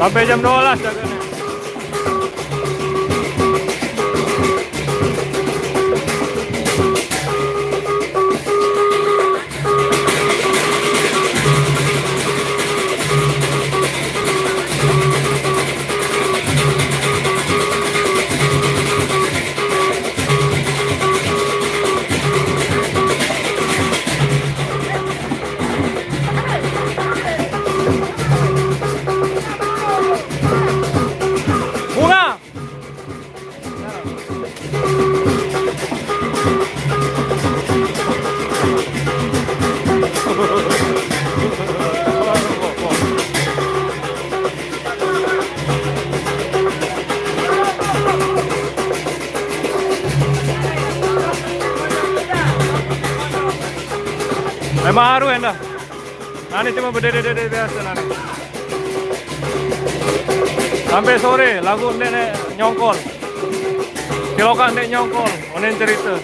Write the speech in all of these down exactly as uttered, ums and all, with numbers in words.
Sampai jam dua belas jaganya. Bunga. Emang haru enda. Nani cuma berdede-dede biasa nani. Sampai sore lagu ndek nek nyongkol. Cilokan ndek nyongkol, onen cerita.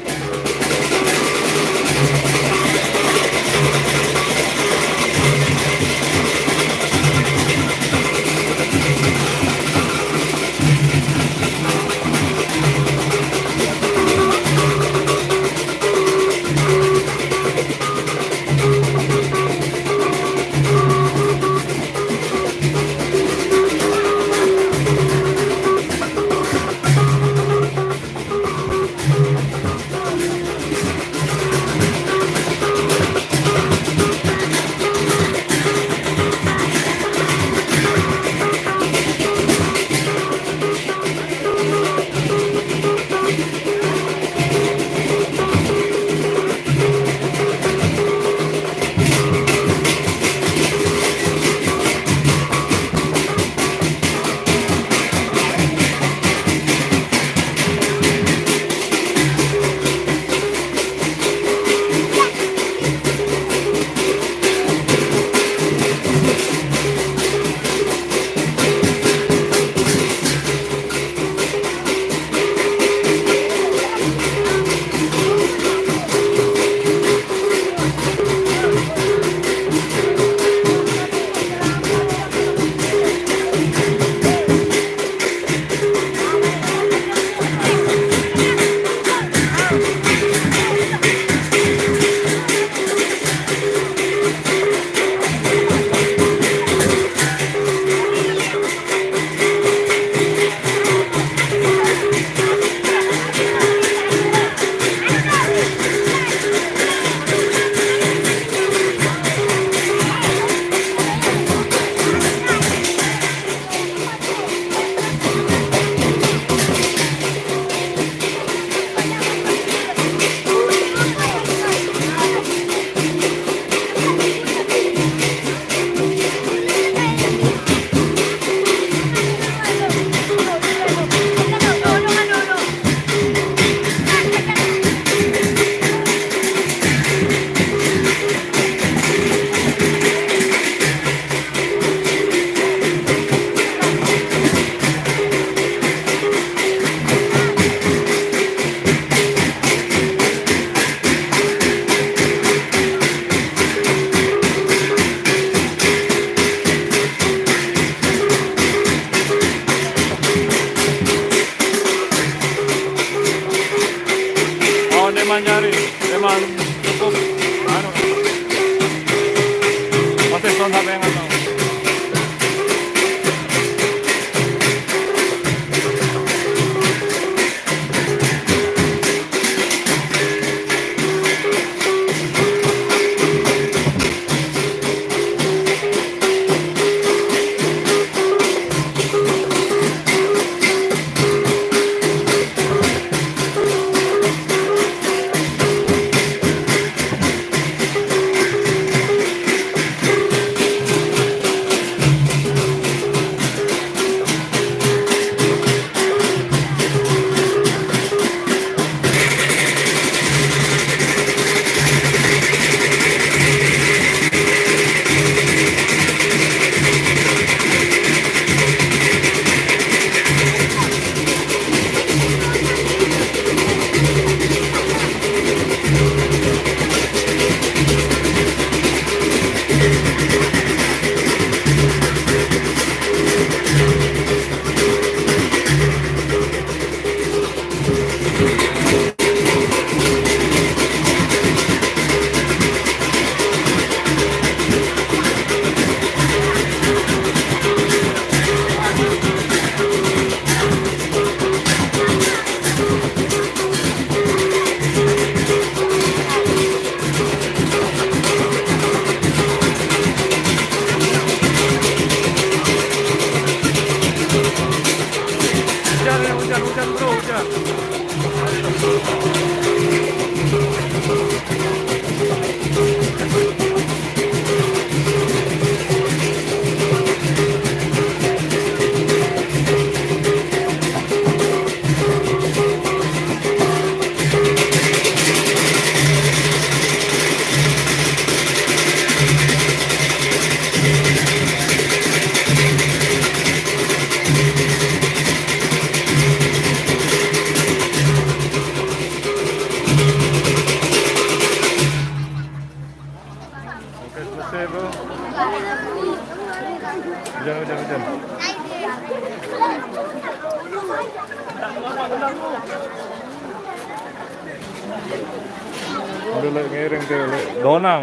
Udah, lek, ngiring tuh, lek. Donang.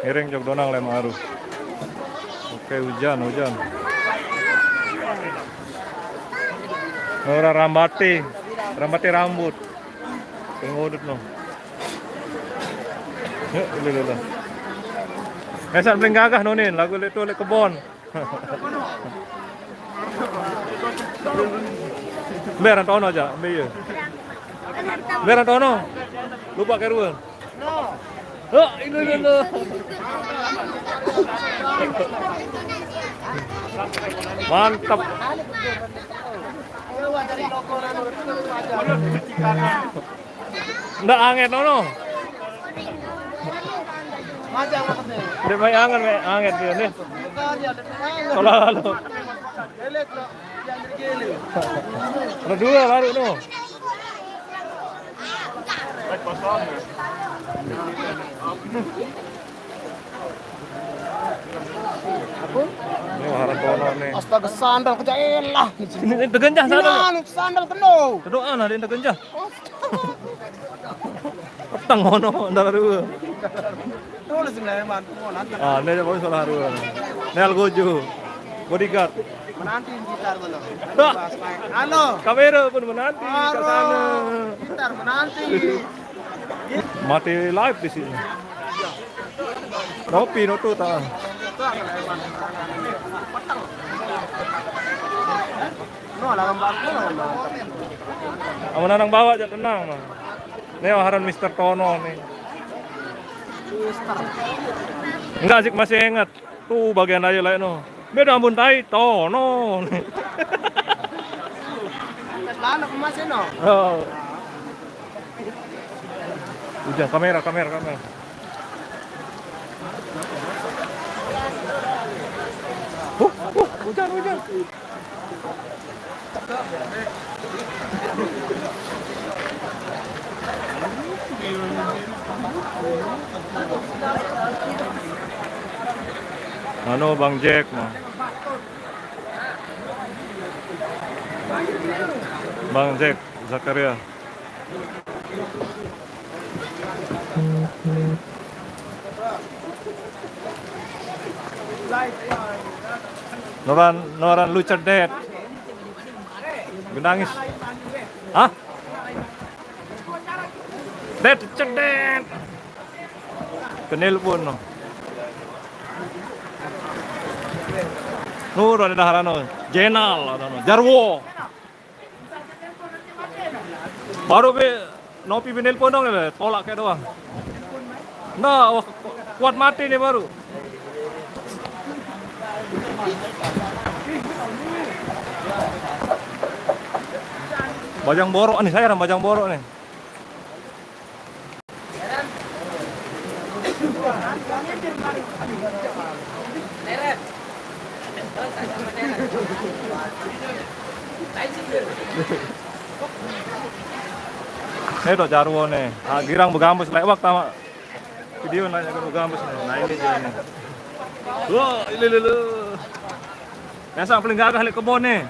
Ngiring jok donang, lek, maru. Oke, hujan, hujan. Ora rambati. Rambati rambut. Pengudut no. Yuk, dulu, dulu. Ngesan paling gagah nonin, lagu lek tuh, lek kebon. Mbe Rantono aja, mbe iya. Mbe Rantono. Lupa keruan. Oh, ini dulu. Mantap. Ndak anget nono. Ndak baik anget, baik anget dia nih. Kalau lalu. Ada dua baru no. Ini wah, Rantono nih. Astaga, sandal kerja elah. Ini, ini tegenjah sandal. Ini anu, sandal kena. Kedoan ada yang tegenjah. Petang ono, antara dua. Tulis nggak, emang, mau nonton. Ah, ini ada salah dua. Ini Algojo. Bodyguard. Menanti gitar mana? Hah? Halo. Kamera pun menanti ke sana. Gitar menanti. Mati live di sini. Ngopi no tuh, tak. No, lah, lembab, no, lembab. Amun nang bawa aja tenang, mah. Nih, haran Mister Tono nih. Mister. Enggak sih, masih ingat. Tuh bagian aja lah no. Beda ampun tai, Tono. Lalu ke Mas Eno. Oh. Hujan, kamera, kamera, kamera. Huh, huh, hujan, hujan. Anu, Bang Jack mah. Bang Jack Zakaria. Noran, noran lu cedet. Genangis. Hah? Det, cedet. Kenelpon no. Nur ada daharan no. Jenal ada no. Jarwo. Baru be Nopi be nelpon dong, be tolak kayak doang. Nah, wah, kuat mati nih baru. Bajang borok nih, saya orang bajang borok nih. Ini tuh Jarwo nih. Ah, girang begambus lewat sama video nanya ke begambus nih. Nah, ini dia nih. Wah, ini lho. Biasa paling gagah lek kebon nih.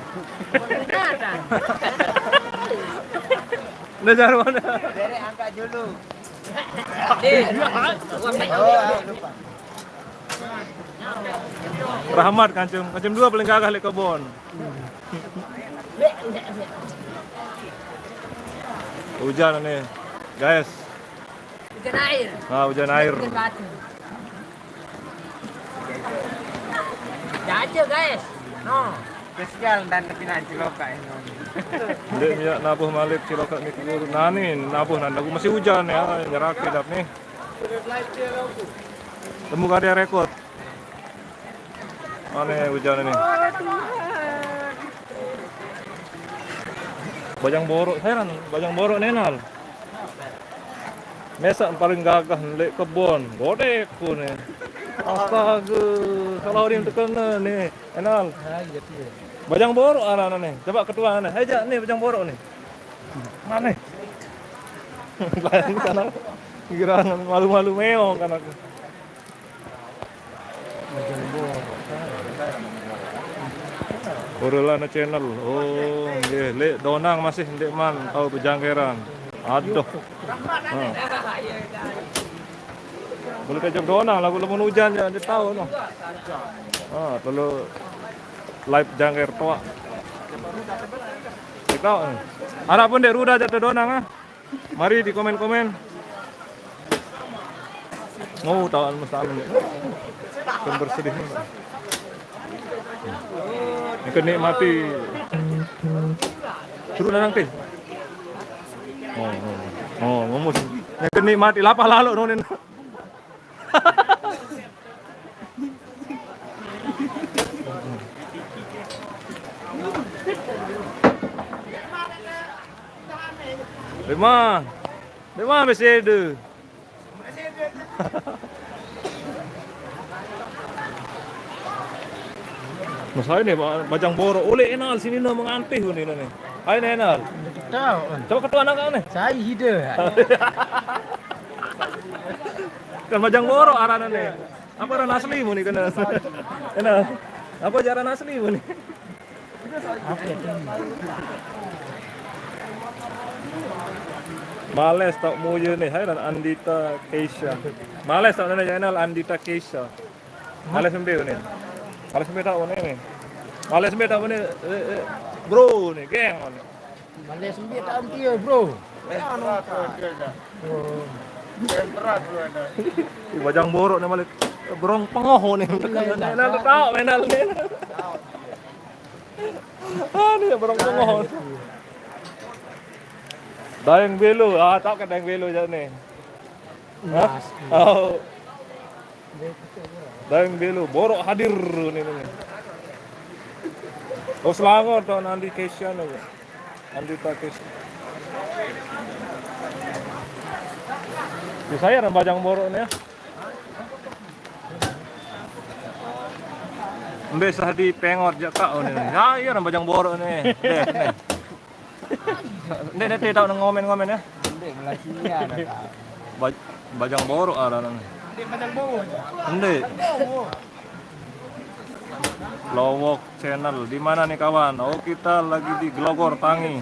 Udah Jarwo nih. Dari angkat dulu. Oh, ah, lupa. Rahmat kancung, kancung dua paling gagah lek kebon. Hujan nih, guys. Hujan air. Ah, hujan air. Hujan batu. Jaja, guys. No. Spesial dan tapi nak cilokak ini. Ndek minyak nabuh malik cilokak ni kubur. Nah, ni nabuh nanda. Masih hujan ya, nyerake dap nih. Temu kade rekod. Mana hujan ini? Bajang borok, heran. Bajang borok nenal. Mesak paling gagah lek kebon, godek ku nih. Astaga, kalau orang terkena nih, enal. Bajang borok anak-anak nih. Coba ketua anak. Aja nih bajang borok nih. Mana? Lain kan aku. Gerangan malu-malu meong kan aku. Bajang borok. Urulana channel. Oh, nggih, leq Donang masih ndeqman tao bejangkeran. Aduh. Nah. Boleh kejep Donang, laguq lamun ujan jaq ndeq tao noh. Ah, telu live jangker toaq. Ndeq tao. Araq pun ndeq rudah jaq te Donang, ah. Mari di komen-komen. Mau tahu mustahil. Kan bersedih. Yang nikmati. Suruh nanti. Oh, oh, oh, mumus. Yang nikmati lapah lalu nonin. Lima. Lima masih ada. Nah, saya nih, Ba-, Bajang Borok. Oleh Enal sini no mengantih ni, ni. Hai, Enal. Tahu. Coba ketua anak kau nih. Saya hidup. Kan Bajang Borok arana nih. Apa aran asli mu ni kena? Kena. Apa aran asli mu ni? Apa itu? Males tao muye ni, hai, aran Andita Keisha. Males tao nene channel Andita Keisha. Males embe ni. Males embe tao ni. Males embe tao ni, eh, eh, bro ni, geng ni. Males embe tao dia, bro. Oh. Ih, Bajang Borok ni malik. Berong pengoh ni. Iya, iya. Menal tao, menal ni. Ah, ni berong pengoh. Daeng Belo, ah, tao ke Daeng Belo jaq ni. Hah? Mas. Oh. Daeng Belo, Borok hadir ni, ni. Oh, Selangor tao Andi Kesia ni. Andita Kesia. Di saya aran Bajang Borok ni, ya. Mbe Sahdi pengot jaq kaq, oh, ni. Ya, iya, aran Bajang Borok ni. Deh, ni. Ndeq, ndeq tao ngomen-ngomen, ya. Ndeq, Malaysia, dah. Baj-, Bajang Borok aranne. Ndeq, Bajang Borok. Ndeq. Lowok Channel. Di mana nih, kawan? Oh, kita lagi di Gelogor Tangi.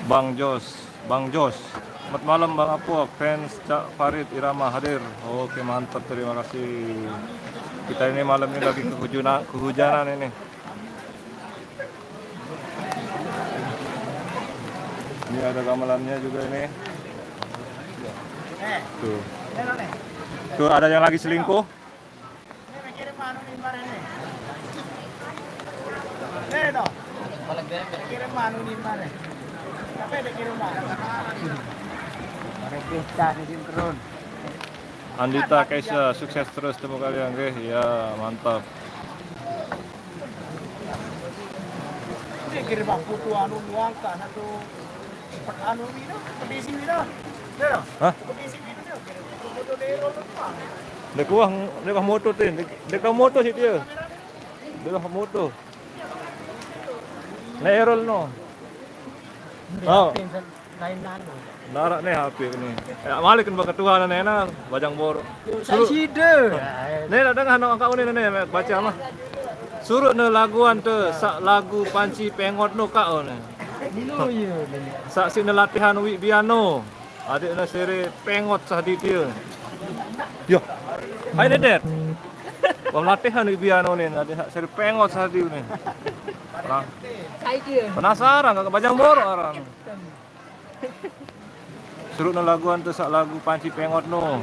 Bang Jos. Bang Jos. Selamat malam, Bang Apok. Fans Cak Farid Irama hadir. Oke, mantap. Terima kasih. Kita ini malam ini lagi kehujuna-, kehujanan ini. Ini ada gamelannya juga ini. Tuh. Tuh, ada yang lagi selingkuh. Andita, Kesia, sukses terus temu kalian, nggih. Ya, mantap. Dia kirim aku tu anu, nuangkan anu, anu ni tu, petisi ni tu. Dia tu. Hah? Petisi ni tu, kirim aku tu dia tu. Ndeq kuah, ndeq kuah moto te, ndeq, ndeq kuah moto siq tie. Ndeq kuah moto. Ndeq erol no. Oh. Lain anu. Naraq ne H P ne. Ya, malik ne bang ketua ne, ne, Bajang Borok. Suruq. Side. Ne, dak dengah no angkat ne, ne, baca mah. Suruq ne laguan te, saq lagu Panci Pengot no kaq, oh, ne. Ino ye, ne. Saq siq ne latihan Wik Biano. Adeq ne sere pengot Sahdi tie. Yo. Hai, Dedet. Wah, latihan Wik Biano ne, adeq saq sere pengot Sahdi ne. Nah. Sai tie. Penasaran, kaq Bajang Borok aran. Suruq ne laguan te saq lagu Panci Pengot no.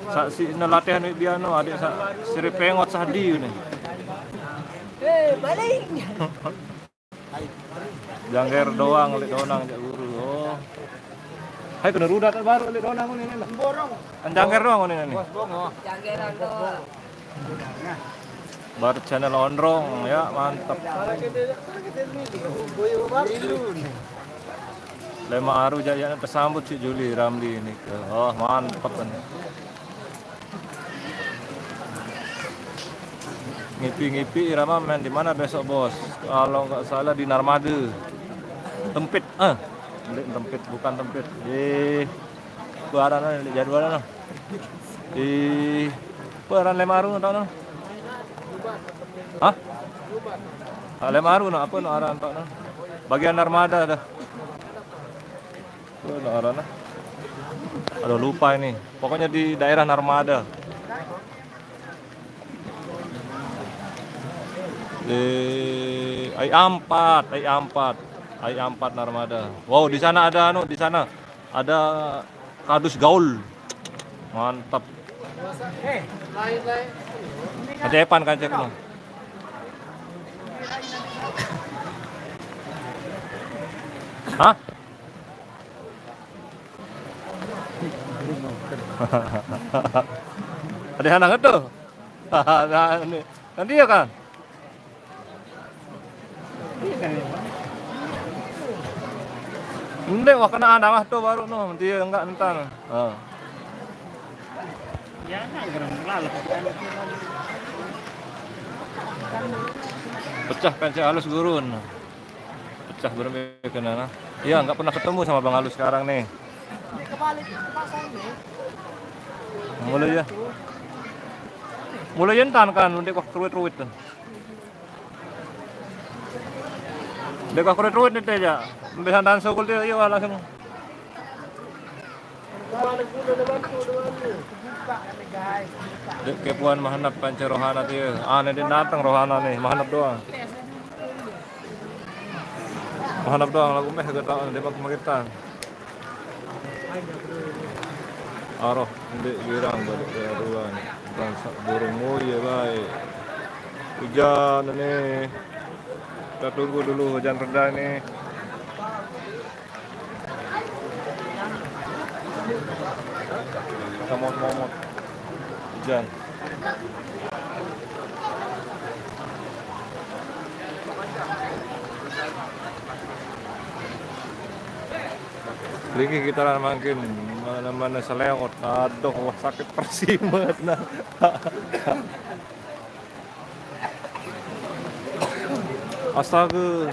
Saq siq ne latihan Wik Biano, adeq saq sere pengot Sahdi ne. Eh, balik. Jangger doang leq Donang jaq guru. Oh. Hai, kene rudat baruq leq Donang ngene lah. Kan jangger doang ngene ni. Janggeran doang. Bar channel Onrong, ya, mantep. Lemaq aru jaq, ya, tesambut siq Juli Ramli nike. Oh, mantep. Ngipi-ngipi Irama main di mana besok, Bos? Kalau nggak salah di Narmada. Tempit, eh. Ndeq Tempit, bukan Tempit. Di Kuaran, di jadwal, nah. Di Kuaran Lemaru, tau, nah. Hah? Alem aru no, apa no aran tok no? Bagian Narmada dah. Apa no aran no? Aduh, lupa ini. Pokoknya di daerah Narmada. Eh, ai ampat, ai ampat. Ai ampat Narmada. Wow, di sana ada anu, di sana ada kardus gaul. Mantap. Kacepan, kancep no. Hah? Ada anak itu. Nah, ini. Nanti ya kan? Ndek, wah, kena ada mah tuh baru noh, dia enggak ntar. Heeh. Pecah kancah halus gurun. Pecah berembe kena nah. Iya, enggak pernah ketemu sama Bang Halus sekarang nih. Mulai ya. Mulai entan kan, ndek wah keruit-ruit tuh. Dek aku ruwet-ruwet nih, Teja. Mbe santan sokul dia, iya, langsung. Dek kepuan mahanap panca rohana dia. Ah, nih dia datang rohana nih, mahanap doang. Mahanap doang lagu meh kata dia bak magetan. Aroh, ndek girang balik ke ruang. Bangsa burung muye bae. Hujan nih. Kita tunggu dulu hujan reda nih. Kita momot-momot. Hujan. Lagi kita lah makin mana-mana selewat. Aduh, wah, sakit persimet nah. Astaga.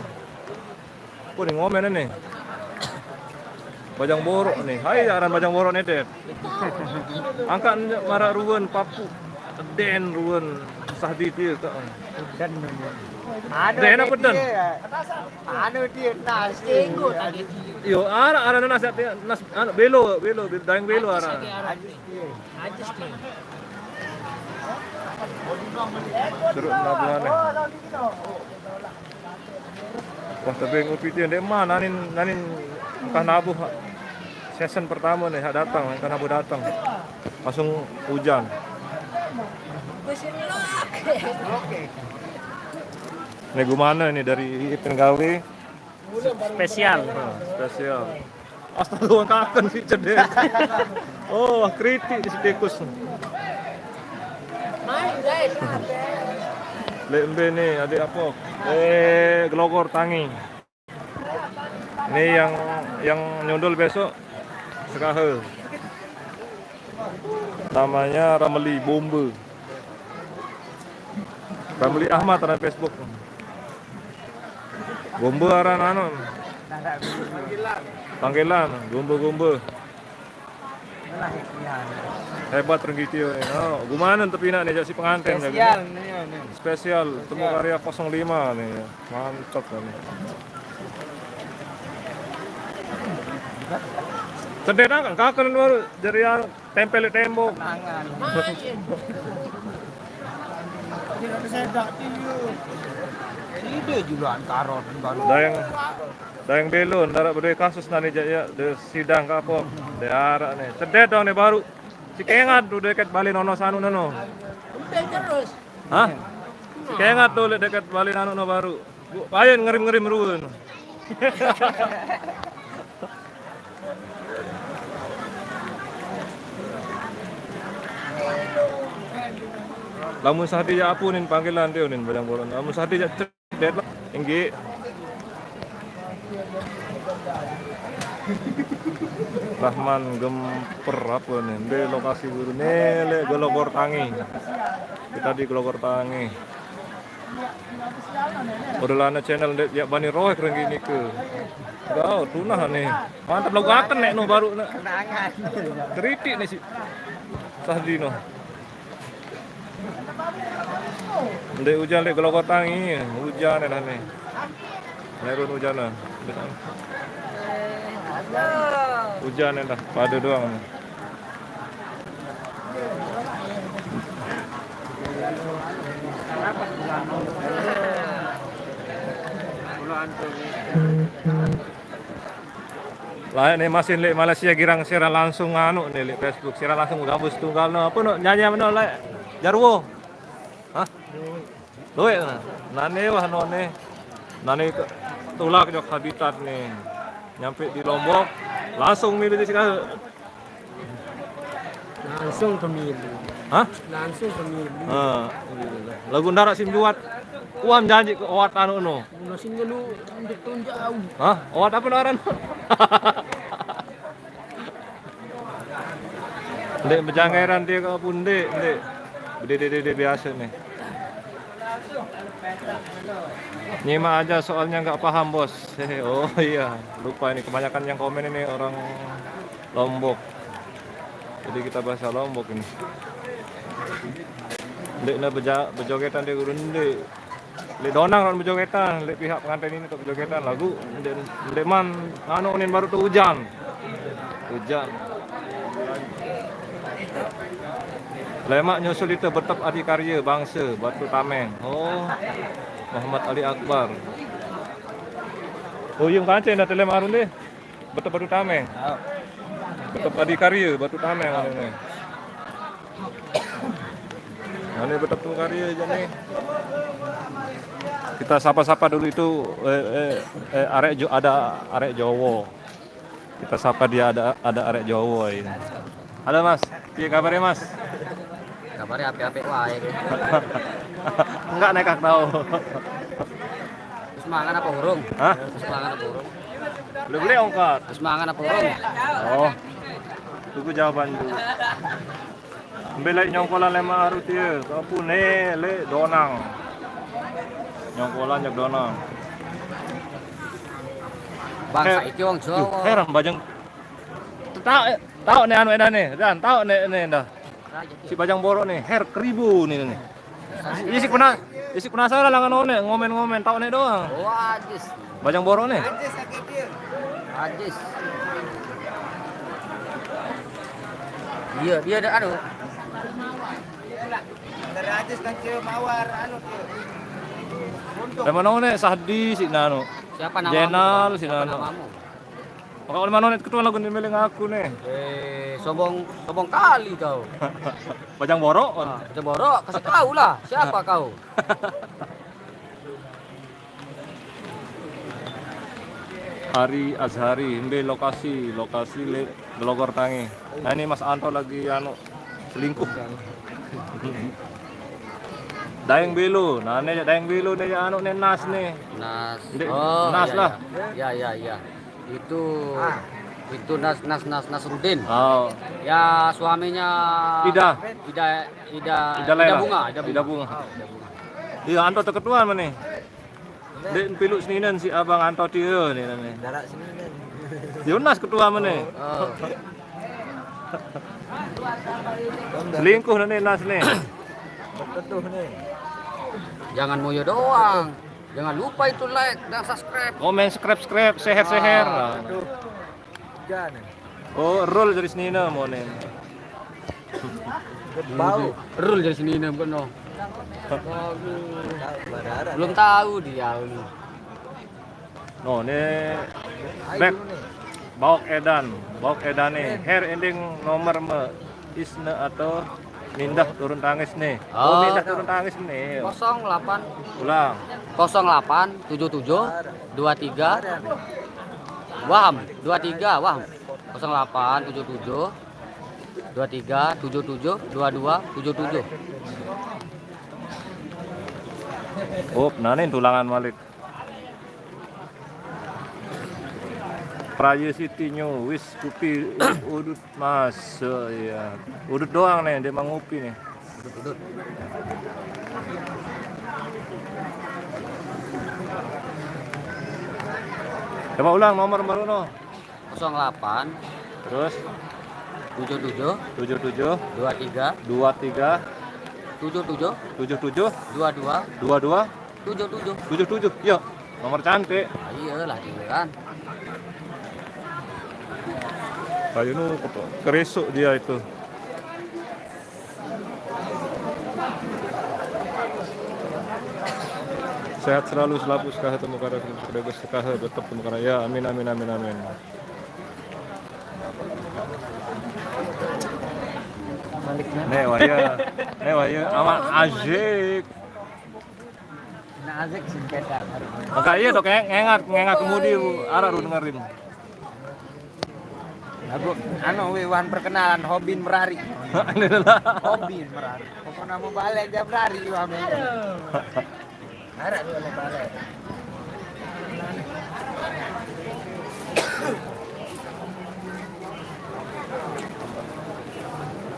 Apa nih ngomen nih? Bajang borok nih. Hai, aran bajang borok nih, Ded. Angkat marak ruwen papu. Den ruwen sahdi dia tak. Anu Den apa dia, Den? Anu dia, nasi. Yo, arak, arak nasi, nasi, anu, belo, belo, belo, daeng belo arak. Ajis dia. Ajis dia. Seruk pelabuhan nih. Wah, tapi ngopi dia ndek mana nanin, nanin engkah nabuh. Season pertama nih, hak datang, engkah nabuh datang. Langsung hujan. Nih gimana ini dari Ipin gawe? Spesial. Spesial. Astaga, wong kaken sih cedek. Oh, kritik di si tikus. Lek mbe nih, adik apa? Eh, gelogor tangi. Ini yang, yang nyundul besok Sekahe. Namanya Rameli Bombe. Rameli Ahmad aran Facebook. Bombe aran anu. Panggilan, Bombe-Bombe. Hebat Renggitio nih. Oh, gimana tapi nak nih, jadi si pengantin ya, spesial gitu. Nih, nih. Spesial, temu karya kosong lima nih. Mantap nih. Cedek kan kaken baru jadi anu, tempel di tembok. Kenangan. Tidak bisa dak tiu. Ide julaan karot baru. Daeng, daeng belon, darak berdua kasus nani jak ya, de sidang ke apa? De arak nih. Cedek dong nih baru. Si kengat tuh deket balik nono sanu nono. Udah terus. Hah? Si kengat tuh deket balik anu no baru. Bu, payen ngerim-ngerim ruwen. Lamun sahdi ya apunin panggilan dia unin bajang borok. Lamun sahdi ya cedek lah. Inggih. Rahman Gemper apa nih? Di lokasi guru nih, lek Gelogor Tangi. Kita di Gelogor Tangi. Udah lana channel ndek ya bani roh keren gini ke. Gau tunah nih. Mantap lagu akan nek no baru nek. Kenangan. Kritik nih si Sahdi no. Ndeq ujan leq Gelogor Tangi, ujan dah ni. Nurun ujan dah. Ujan dah, pade doang. Lah, ni masih leq Malaysia girang siaran langsung anu ni leq Facebook, siaran langsung gabus tunggal no, ape no, nyanyi ape no, leq Jarwo. Hah? Lueq nah. Nane wah none. Nane ke-, tulak jok Habitat ni. Nyampe di Lombok, langsung milu di segale. Langsung pemilu. Hah? Langsung pemilu. Heeh. Laguq ndaraq siq juat. Uam janji ke oat anu no. Masih ngelu untuk tahun jauh. Hah? Oat ape no aran? Ndeq bejanggeran die kok pun ndeq, ndeq. Bede-bede biase nih. Nyimak aja soalnya nggak paham, Bos. Oh iya, lupa ini kebanyakan yang komen ini orang Lombok. Jadi kita bahasa Lombok ini. Ndeq ne beja-, bejogetan die guru ndeq. Leq Donang rot bejogetan, leq pihak penganten ini rot bejogetan, laguq ndeq, ndeqman nganu nin baruq to ujan. Ujan. Lemaq nyusul ite betep adikarye bangse Batu Tameng. Oh, Muhammad Ali Akbar. Oh, iya, kance dah telem arun deh. Betep Batu Tameng. Betep adikarye Batu Tameng ane. Ane betep tu karye jane. Kita sapa-sapa dulu itu, eh, eh, eh, arek Jo-, ada arek Jowo. Kita sapa dia, ada, ada arek Jowo ini. Halo, Mas, piye kabare, Mas? Kabare apik-apik wae. Enggak nekak tahu. Wis mangan apa urung? Hah? Wis mangan apa urung? Udah beli ongkat. Wis mangan apa urung? Oh. Tunggu jawaban dulu. Mbe leq nyongkolan leman arut ie, kapune leq Donang. Nyongkolan jok Donang. Bang, eh, saiki wong Jawa. Heran bajang. Taoq, taoq ne anu edah ne, Dan, taoq ne, ne dah. Si bajang borok ne, her keribu ne, ne. Isi pena-, isi penasaran lah ngono ne, ngomen-ngomen, taoq ne doang. Oh, ajis. Bajang borok ne. Ajis. Iya, dia ada anu. Leman ne, Sahdi, si nanu. Siapa nama? Jenal, si nanu. Siapa namamu? Makaq leman nonet ketuan laguq ni mele ngaku ne. Eh, sombong, sombong kali kau. Bajang borok. Ah, bajang borok, kasih tahu lah siapa kau. Ari Azhari, mbe lokasi, lokasi leq Gelogor Tangi. Nah, ini Mas Anto lagi anu, selingkuh. Daeng Belo. Nah, ne Daeng Belo ne, anu ne, Nas ne. Nas. Ndeq, oh, Nas iya, lah. Iya. Iya, iya, iya. Itu, itu Nas, Nas, Nas, Nasrudin. Oh. Ya, suaminya Ida. Ida, Ida, Ida Laila. Ida Bunga, Ida Bunga. Ida Bunga. Iya, Anto teketuan mene. Ndeq piluq seninen si Abang Anto tie ne, ne. Daraq seninen. Yonas ketua mene. Oh. Selingkuh ne, Nas ne. Betetuh ne. Jangan moyo doang. Jangan lupa itu like dan subscribe. Komen, subscribe, subscribe, share, share. Ah, aduh. Jangan. Oh, Rul jari senine monen. Bau. Rul jari senine, bukan, no. Belum tahu dia, lu. No, ne back. Baok Edan, Baok Edane. Her ending nomor me Isne atau mindah turun tangis ne. Oh, mindah turun tangis ne. Kosong delapan. Ulang. Kosong delapan tujuh tujuh dua tiga. Waham, dua tiga, Waham. Kosong delapan tujuh tujuh dua tiga tujuh tujuh dua dua tujuh tujuh. Oh, nah, ini tulangan malik. Praye Siti New, wis kupi udut, Mas. Oh, iya. Udut doang nih, dia mau ngopi nih. Udut, udut. Coba ulang nomor baru no. Kosong delapan. Terus? Tujuh tujuh. Tujuh tujuh. Dua tiga. Dua tiga. Tujuh tujuh tujuh tujuh dua dua dua dua tujuh tujuh. tujuh tujuh. Iya, nomor cantik. Ah, iyalah dia kan. Kayu nu keresuk dia itu. Sehat selalu, selalu sekahe temu kada, sekahe tetap temu kada. Ya, amin, amin, amin, amin. Balik nih. Nek waya, nek waya ama Azik. Nah, Azik sih beda. Maka iya dok, ngengat, ngengat kemudi, Bu. Arah ru dengerin. Aku anu, wi, wan perkenalan, hobi merari. Ini lah. Hobi merari. Pokoknya mau balik dia merari juga. Ada dulu mau balik.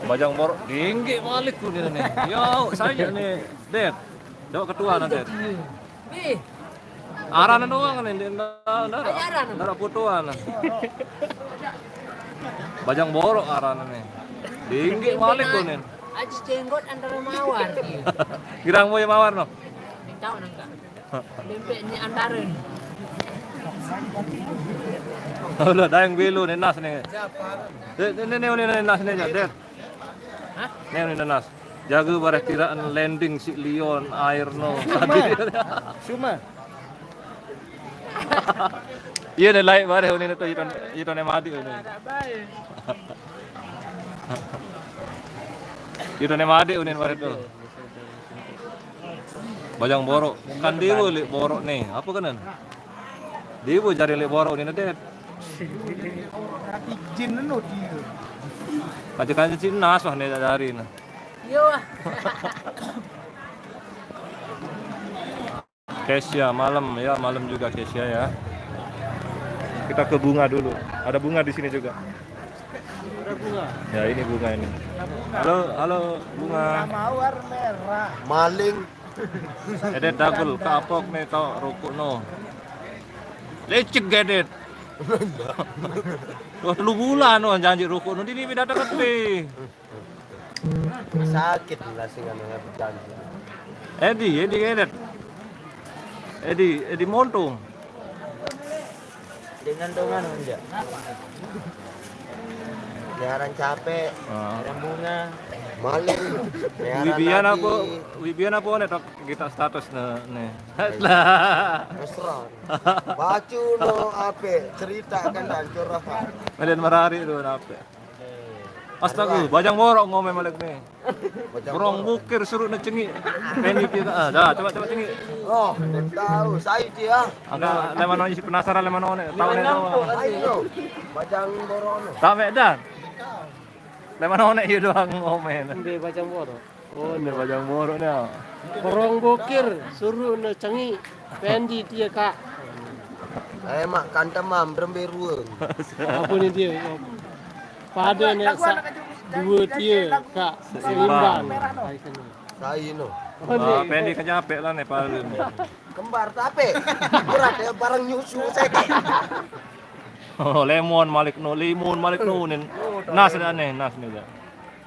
Bajang borok tinggi balik tuh dia nih. Yo, saya nih, Det. Coba ketua nanti. Ih, Arana doang nih, ndak ndak Ayo, arana. Ndak fotoan. Bajang borok arana nih. Tinggi balik tuh nih. Aji jenggot antara mawar. Iya. Girang boy mawar no. Tahu nang kak? Bebek ini antara nih. Udah dayang belo nih nas nih. Nih nih nih nih nas nih, Det. Hah? Nih nih nas. Jaga bareh kiraan landing si Leon air no. Cuma. Iya nih, laik bareh ini tuh, itu itu nih mati ini. Itu nih mati ini bareh tuh. Bajang borok. Kan dia boleh borok nih. Apa kan? Dia boleh cari lek borok nih, Det. Tapi jin anu dia. Kaca-kaca Cina nas wah nih dari nih. Yo. Kesya malam ya, malam juga Kesya ya. Kita ke bunga dulu. Ada bunga di sini juga. Ada bunga. Ya ini bunga ini. Halo, halo bunga. Mawar merah. Maling. Edet dagel kapok nih tau rokok no. Lecek gedet. Wah telu bulan wah janji rokok no, ini beda deket nih. Sakit lah sing anu ya berjanji. Edi, Edi Edet. Edi, Edi Montung. Dengan dongan aja. Jaran capek, Ah. jaran bunga, maling. Jaran Wibian lagi. Apa? Wibian apa nih tok kita status nih. Nih. Lah. Mesra. Bacu no ape cerita kan dan curhat. Medan merari tuh apa? Astaga, bajang borok ngomel malik nih. Bajang Borong borok. Bukir suruh ne cengi. Peni kita. Ah, dah coba coba cengi. Oh, tahu saya dia. Angka lemano isi penasaran lemano ne. Tahu ne tahu. Ayo, bajang borok no. Tahu dah. Lemano ne iya doang ngomel. Ambil bajang borok. Oh, ini bajang borok nih. Borong bokir suruh ne cengi. Pendi dia kak. Eh mak kantemam berembe ruang. Apa nih dia? Pada nih sak dua dia kak seimbang. Saya no. Ah, Pendi kenyapek lah nih paling. Kembar tape. Berat ya barang nyusu saya. Oh, lemon malik no, lemon malik no nih. Nas dah nih, nas nih dah.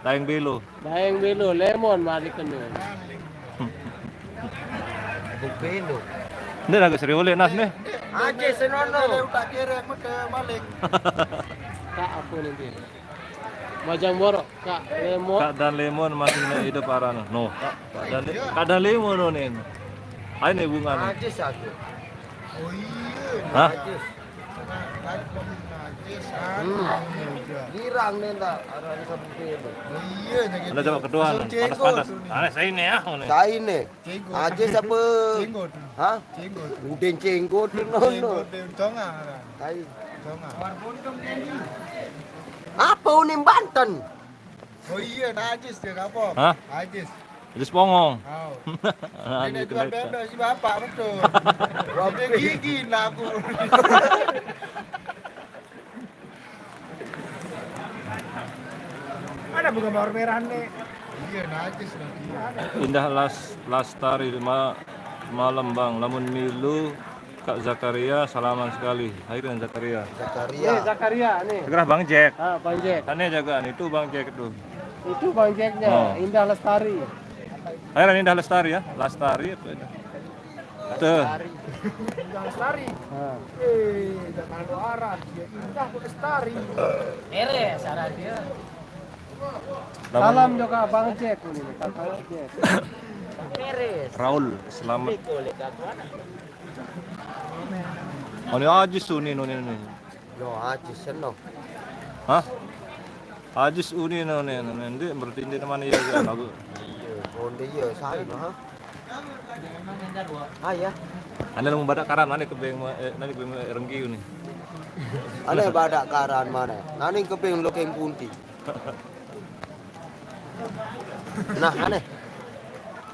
Daeng belo. Daeng belo lemon malik kena. Belo. Ini agak serius oleh nas nih. Aje senono. Tak kira aku ke maling. Kak apa nanti? Bajang borok kak lemon. Kak dan lemon masih nak hidup arana. No, Kak, Kak dan Kak dan lemon no nih. Ayo nih bunga nih. Aje saja. Oh iya. Hah? Aje. Tengah laut pun najis. Hmm. Udah. Girang nih tak arah di samping itu. Oh iya, jadi. Udah coba kedua nih. Panas-panas. Panas saya ini ya. Nih. Saya nih. Jenggot. Aje siapa? Jenggot. Hah? Jenggot. Udah jenggot no. Jenggot di Tonga kan. Tai. Tonga. Apa unim Banten? Oh iya, najis dia apa? Hah? Najis. Jadi sepongong. Tahu. Nah, Ini gitu jual beda. bebek si bapak betul. Dia gigi laku. Ada bunga mawar merah nih. Iya, najis lagi. Indah Las Lastari ma- malam bang. Lamun milu Kak Zakaria salaman sekali. Hai dengan Zakaria. Zakaria. Zakaria nih. Segera Bang Jack. Ah, Bang Jack. Tanya jagaan itu Bang Jack tuh. Itu Bang Jacknya, Oh. Indah Lestari. Ayo, ini dah lestari ya, lestari apa itu? Tuh. Indah Lestari. Eh, jangan ada arah. Ya, Indah kok Lestari. Beres arah dia. Salam juga Bang Jack ini, Kakak Jack. Beres. Raul, selamat. Boleh, Kak. Oh, ini Ajis tuh nih, nih, nih. No, Ajis, no. Hah? Ajis uni no, nih, nih, nih, berarti ini mana ya, ya, lagu. Iya, konde iya, saya mah. Ah, ya. Ane mau badak karan, ane kebeng, eh, nani kebeng renggi uni. Ane badak karan mana? Nani kebeng lokeng punti. Nah, ane.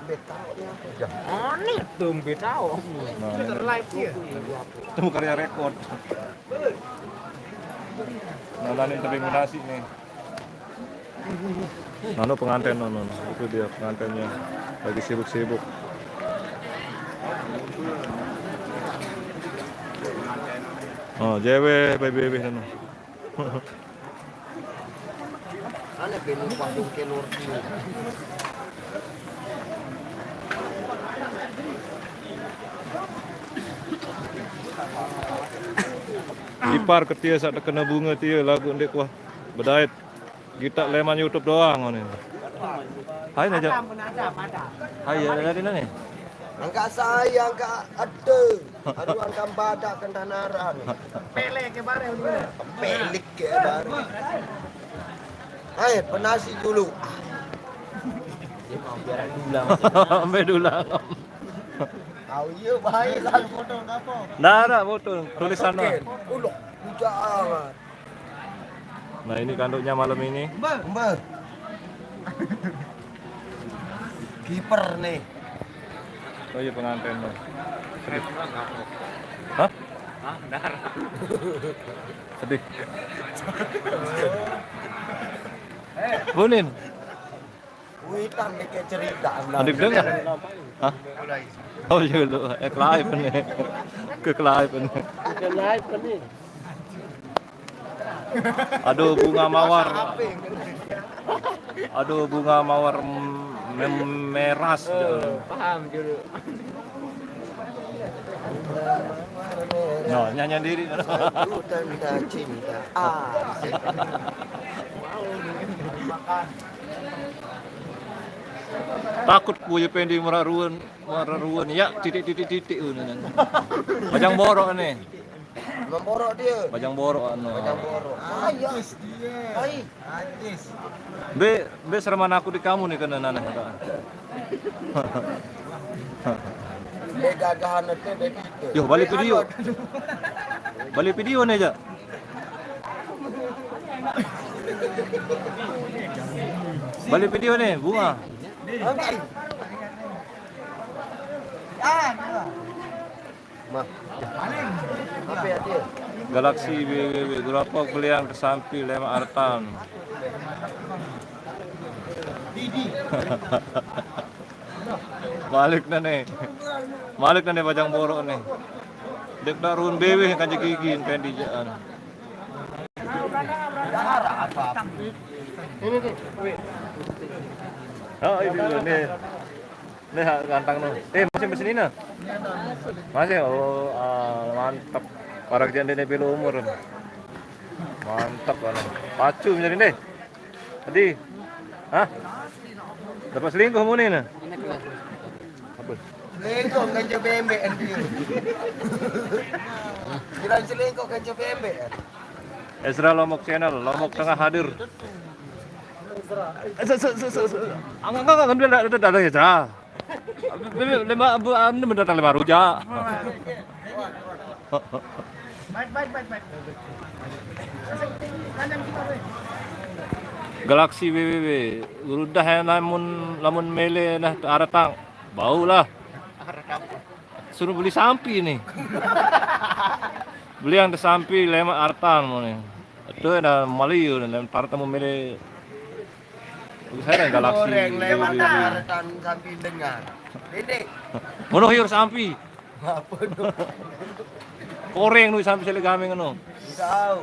Betau ya. Ya, ane tuh betau. Nah, ane. Live dia. Itu karya rekod. Nah, nani tebing nasi nih. Nano pengantin, no, no, no. Itu dia pengantinnya. Lagi sibuk-sibuk. Oh, jewe, baby, baby, no. Ane benu pasung kelor dulu. Ipar ketia sak kena bunga tia lagu ndek wah bedait. Kita leman YouTube doang ngene. Hai aja. Hai ya, dari mana nih? Angkat saya, angkat ada. Aduh, angkat badak kentanaran. Pelek ke bare ini. Pelek ke bare. Hai, penasi dulu. Dia mau biar dulang. Sampai dulang. Tahu iya, baik lah foto apa? Ndak ada foto, tulisan doang. Uloh, jangan. Nah, ini kanduknya malam ini. Mbah. Kiper nih. Oh iya, pengantin tuh. Sedih. Hah? Hah, bentar. Sedih. Bunin. Wih, tak mikir cerita. Adik dengar? Hah? Oh iya lu, eh, live nih. Ke live nih. Ke live nih. Aduh, bunga mawar. Aduh, bunga mawar mem-, meras. Eh, paham dulu. No, nyanyi sendiri. Satu tanda cinta. Ah. Takut ku ya pending meraruan, meraruan. Ya, titik, titik, titik, ngono. Bajang borok nih. Bajang borok dia. Bajang borok, anu. Bajang borok. Hai. Hai. Be, be sereman aku di kamu nih kena nanah. Be gagahan itu, be itu. Yo, balik video. Balik video nih, Jak. Balik video nih, bunga. Oke. Ah, bunga. Mah. Apa ya dia? Galaksi B B B, Gurapok, Beliang, Kesampi, Lema, Artan. Balik dah nih. Balik dah nih, bajang borok nih. Dek dak run bewe kan jegigi kan di jaan. Ini nih. Oh, ini dulu nih. Nih, ha, ganteng nih. Eh, masih mesin ini? Masih, oh, ah, mantep. Para kerjaan dia umur. Mantep, anu. Pacu menjadi deh. Tadi. Hah? Dapat selingkuh mau nih, nah? Apa? Selingkuh kan coba embe, anjir. Kira selingkuh kan coba embe. Ezra Lombok Channel, Lombok Tengah hadir. Eh, se-, se-, se-, se-, se-, angkat, angkat, angkat, udah, udah, udah, udah, Ezra. Lima, bu, anu, mendatang lima rujak. Galaksi B B B, udah ya, lamun, lamun mele nah, aratang, bau lah. Suruh beli sampi nih. Beli yang sampi, lemak artan mau nih. Itu ada maliu dan para temu mele. Saya ada galaksi. Goreng lewat B B B. Artan sampi dengar. Ini. Mono hiur sampi. Apa tuh? Koreng nu sampai sele gameng ngono. Tahu.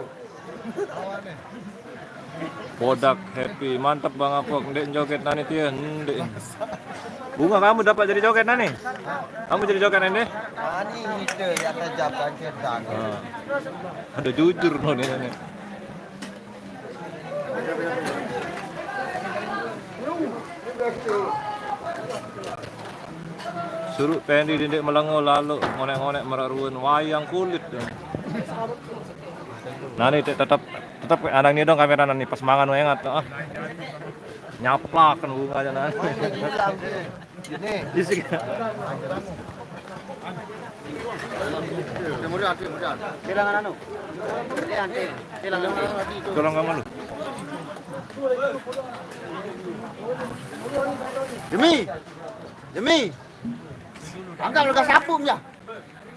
Bodak happy, mantap Bang Apok, ndek joget nani tie, ndek. Bunga, kamu dapat jadi joget nani? Kamu jadi joget nani? Ani itu ya kerja bangkit dan. Ah. Ada jujur no ni. Suruh Pendi dindik melengo lalu ngonek-ngonek meraruen wayang kulit. Nani te-, tetap, tetap anang ni dong kamera nani pas mangan wengat, ah. Nyaplak kan bunga aja nani. Isi. Kemudian, kemudian. Kehilangan anu. Kehilangan, kehilangan. Tolong kamu lu. Demi. Demi. Angkat lu gas sapu ya.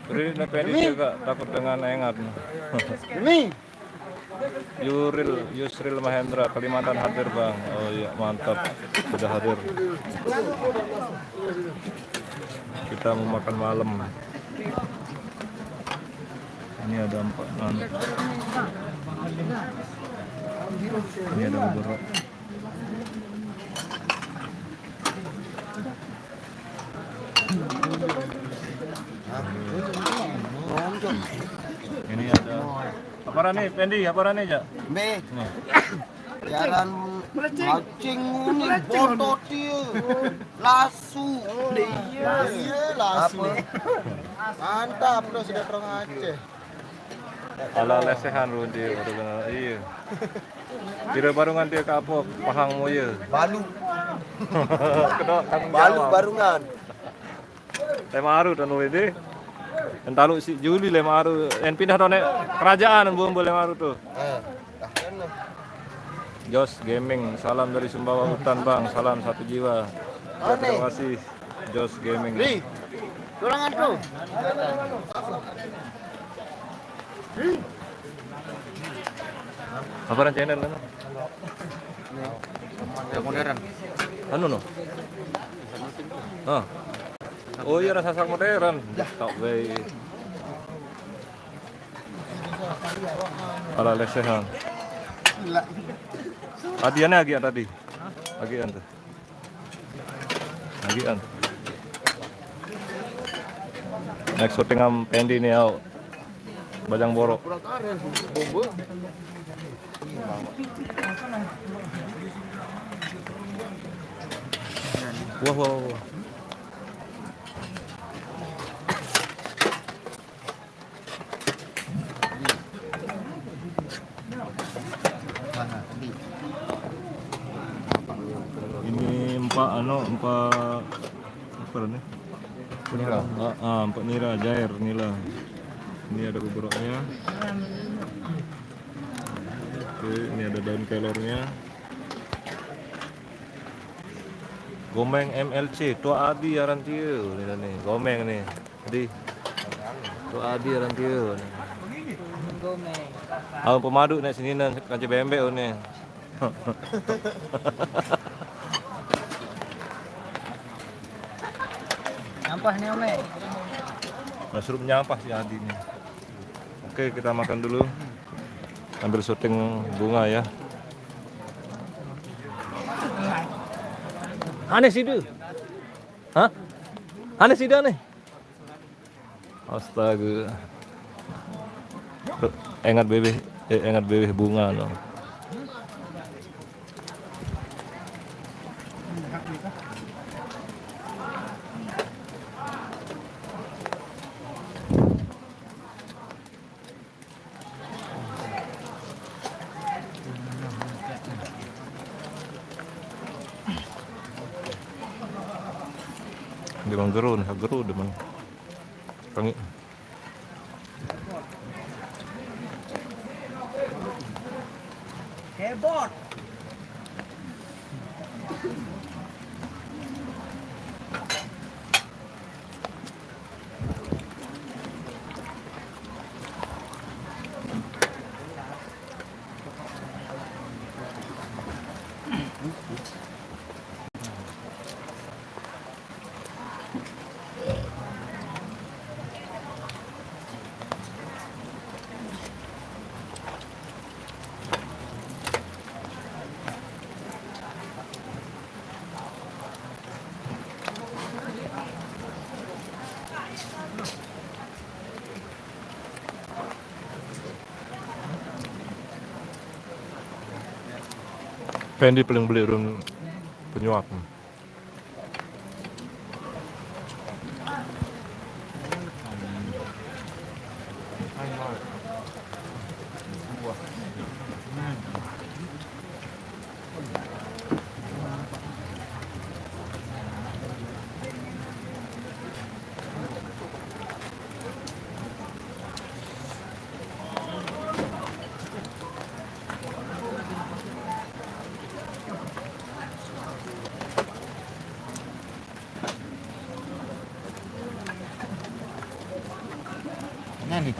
Beri Pendi juga takut dengan engat. Demi. Yuril, Yusril Mahendra, Kalimantan hadir, Bang. Oh iya, mantap. Sudah hadir. Kita mau makan malam. Ini ada empat, anu. Ini ada beberapa. Ini ada. Apa nih, Pendi? Apa nih, Jak? Be. Nih. Jalan mancing ini, botot dia. Lasu. Iya, lasu. Apa? Mantap, lo sudah terang Aceh. Ala lesehan Rudi, baru kenal. Iya. Tidak barungan dia kapok, pahang moye. Balu. Kedok tanggung Balu jawab. Barungan. Lemaru tanu ini. Entalu si Juli lemaru. En pindah to nek kerajaan bumbu lemaru tuh. Eh, dah kan. Jos Gaming, salam dari Sumbawa Hutan, Bang. Salam satu jiwa. Ya, terima kasih, Jos Gaming. Ri, kurang anu. Apa channel kan? Ya, modern. Anu no. Ah. Oh iya, rasa sak modern. Tak baik. Ala lesehan. Adiannya lagi tadi. Lagi anu. Lagi anu. Next syuting am Pendi nih, au. Bajang Borok. Wah, wah, wah. Ini empat, anu, empat, apa nih? Nira. Ah, ah, empat nira, jair, nila. Ini ada beberapa. Oke, ini ada daun kelornya. Gomeng M L C, Tua Adi aran tiu, ni nih, Gomeng nih. Adi. Tua Adi aran tiu. Gomeng. Aun pemadu nek sini nang kaca bembek nih. Nyampah nih, Ome. Nah, suruh nyampah si Adi nih. Oke, kita makan dulu. Ambil syuting bunga ya. Aneh sih, Du. Hah? Aneh sih, Du, aneh. Astaga. Engat bebeh, eh, engat bebeh bunga no. Di Manggero nih, Manggero demen. Kangi. Hebot. Pendi paling beli run penyuap. Nah, nih.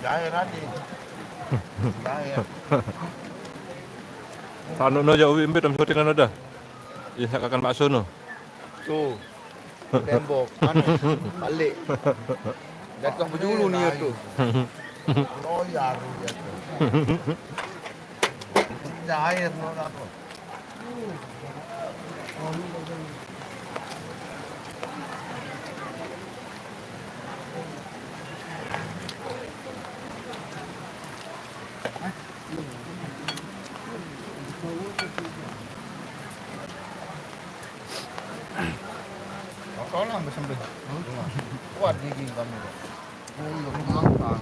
Gaer ade. Gaer. Anu no jauh imbe tam syuting anu dah. Ya, sakakan bakso no. Tuh. Tembok, anu, balik. Jatuh bejulu nih tuh. Loyar dia tuh. Cair no apa? Tolong bersembelih. Kuat gigi kami. Oh, iya, makan.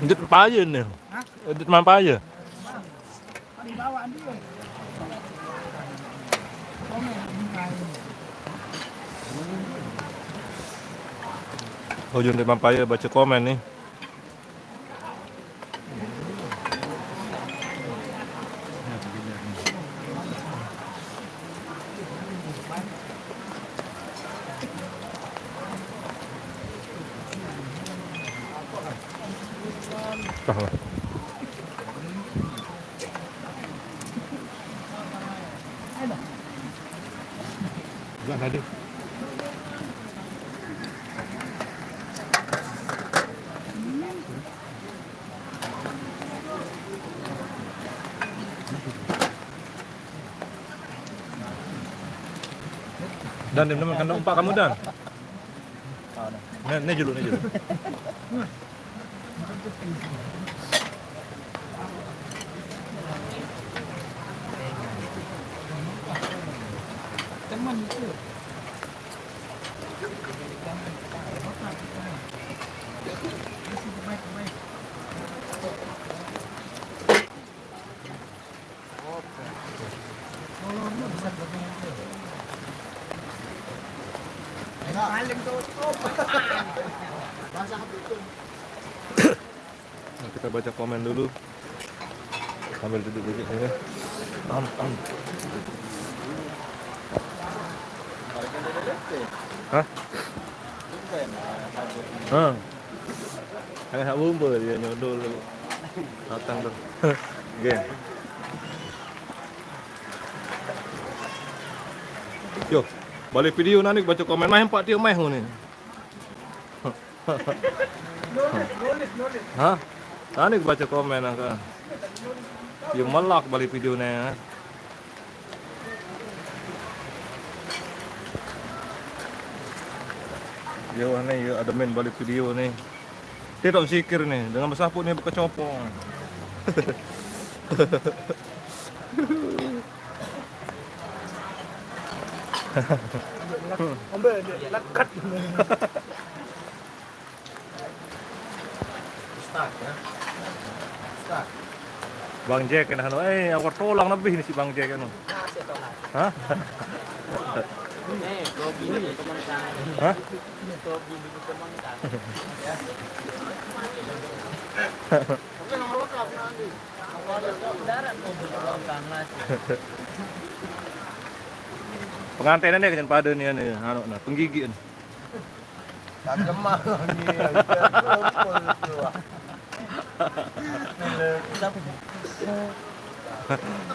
Dit paye nih. Hah? Dit mampaya. Ujung di mampaya baca komen nih. Enggak tadi. Dan di nomor kandung empat kamu, Dan. Nih, nih dulu, nih dulu. Nah, kita baca komen dulu. Sambil duduk-duduk ya. Am, am. Hah? Hah? Hanya hak bumbu dia nyodol. Datang tuh. Oke. Yo, balik video nanti baca komen mah empat dia mah ni. Hah? Tadi baca komen angka. Ya melak balik video ni. Yo ni, yo ada main balik video ni. Dia tak sikir ni dengan bersaput ni berkecopong. Ambil dia lekat. Bang Jack kena anu, eh, awak tolong lebih ni si Bang Jack anu. Hah? Hah? Pengantin ni kan pada ni, ni, anu, nah, penggigi ni. Tajam mah ni.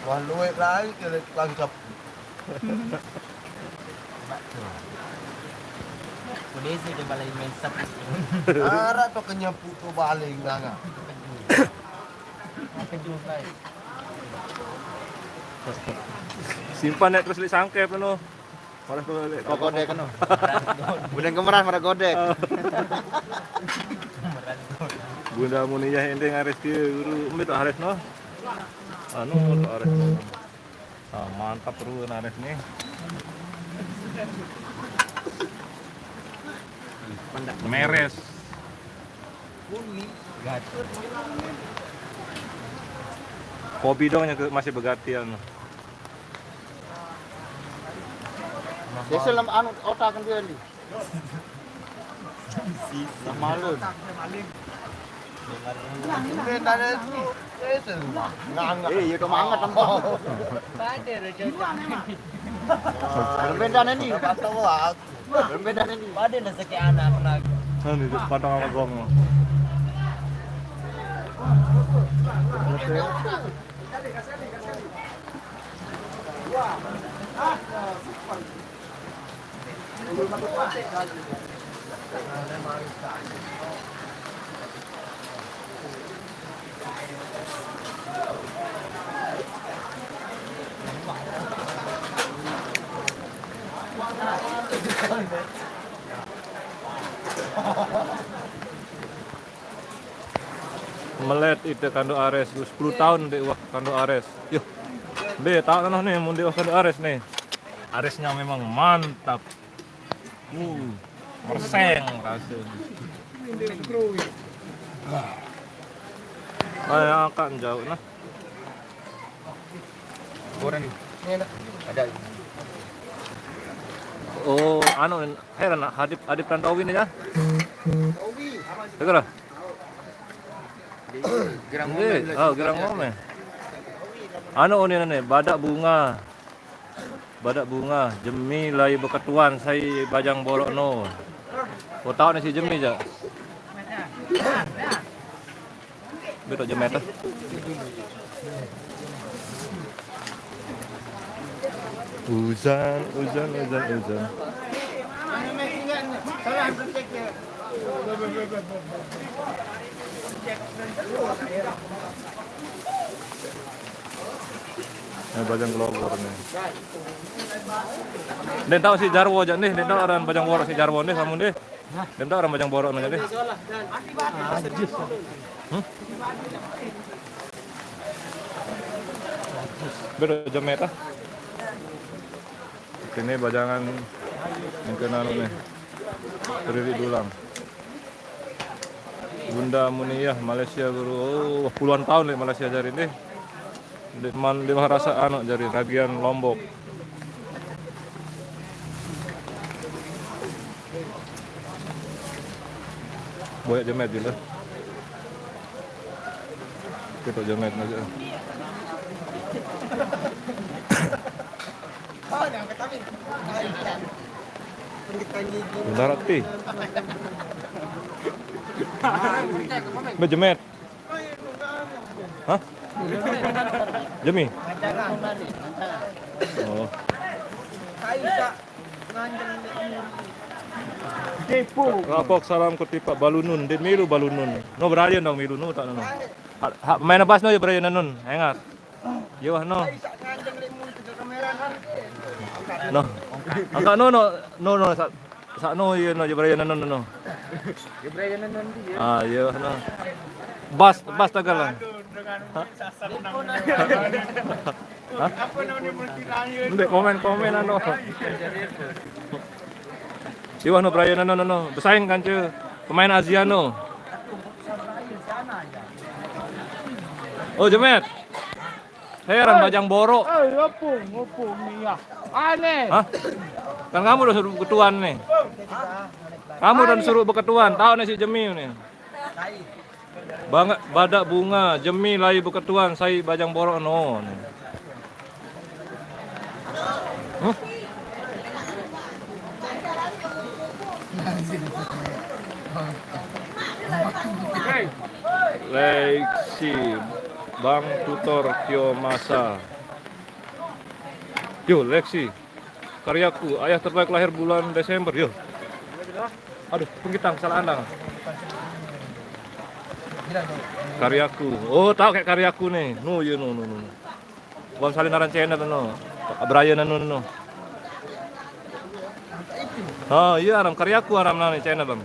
Wah, luwek lain ke tukang sapu. Polisi dia balai main sapu. Arah tu kenyapu tu balik nganga. Simpan nak terus li sangkep tu. Malah tu lek kau godek kan. Bulan kemeran pada godek. Bunda Muniyah ending ares dia guru. Ambil tak ares no. Anu tak ares no. Ah, mantap bro ares ni. Meres. Kopi dong yang ke- masih bergantian. Dia selam anu otak kan dia ni. Sama lu. Benda tu, eh, tu. Ngangat. Eh, ya tu mangat tempat. Benda ni. Kata wah. Benda ni. Pada nak sakit anak pernah. Ni patang apa gong. Melet ite kando ares, sepuluh tahun dek wah kando ares. Yo, be tahu tanah nih, mun dek wah kando ares nih. Aresnya memang mantap. Uh, merseng rasanya. Kayak akan jauh nah. Goreng. Ini enak. Ada. Oh, anu, heran nak Hadip Hadip Tantowi ni ya? Dengar? Gerang Ini, ngomel. Oh, gerang ngomel. Anu ni ni, badak bunga. Badak bunga, jemi lai beketuan sai bajang borok no. Kau tahu ni si jemi je. Betul jemet ah. Uzan, uzan, uzan, uzan. Nah, bajang kelopor nih. Dia tahu si Jarwo aja nih, dia tahu orang bajang borok si Jarwo nih, kamu nih. Dia tahu orang bajang borok nih, deh. Hmm? Beda jam meta. Ini bajangan yang kena anu nih. Berdiri dulang. Bunda Muniyah, Malaysia, guru. Oh, puluhan tahun leq Malaysia jari nih. Leq man, leq marasa anu jari, ragian Lombok. Boyaq jemet julu. Kita jemet aja. Darat ti. Bejemet. Hah? Jemi? Oh. Kapok salam ku tipaq balunun, ndeq milu balunun. No, beraye no milu no, tak no. Haq, haq pemain bas no, ye beraye nenun, engat. Ye wah no. No. Angkat no, no, no, no, saq, saq no, ye no, ye beraye nenun no. Ah, ye wah no. Bas, bas tagal lah. Hah? Hah? Ndeq komen-komen anu. Iwah no beraye no, no, no. Besaing kance pemain Asia no. Oh, jemet. Heran bajang borok. Eh, opo, opo, Mia? Aneh. Hah? Kan kamu udah suruh beketuan nih. Kamu udah suruh beketuan, tahu nih si Jemi nih. Bang, badaq bunga, Jemi lai beketuan, sai bajang borok no. Huh? Lexi, Bang Tutor Kiomasa. Yo, Lexi. Karyaku, ayah terbaik lahir bulan Desember, yo. Aduh, pengitang, salah andang. Karyaku. Oh, tahu kayak Karyaku nih. No, iya, no, no, no. Bang salin aran channel no. Brian no, no. Oh, iya, aran Karyaku aran nane channel, Bang.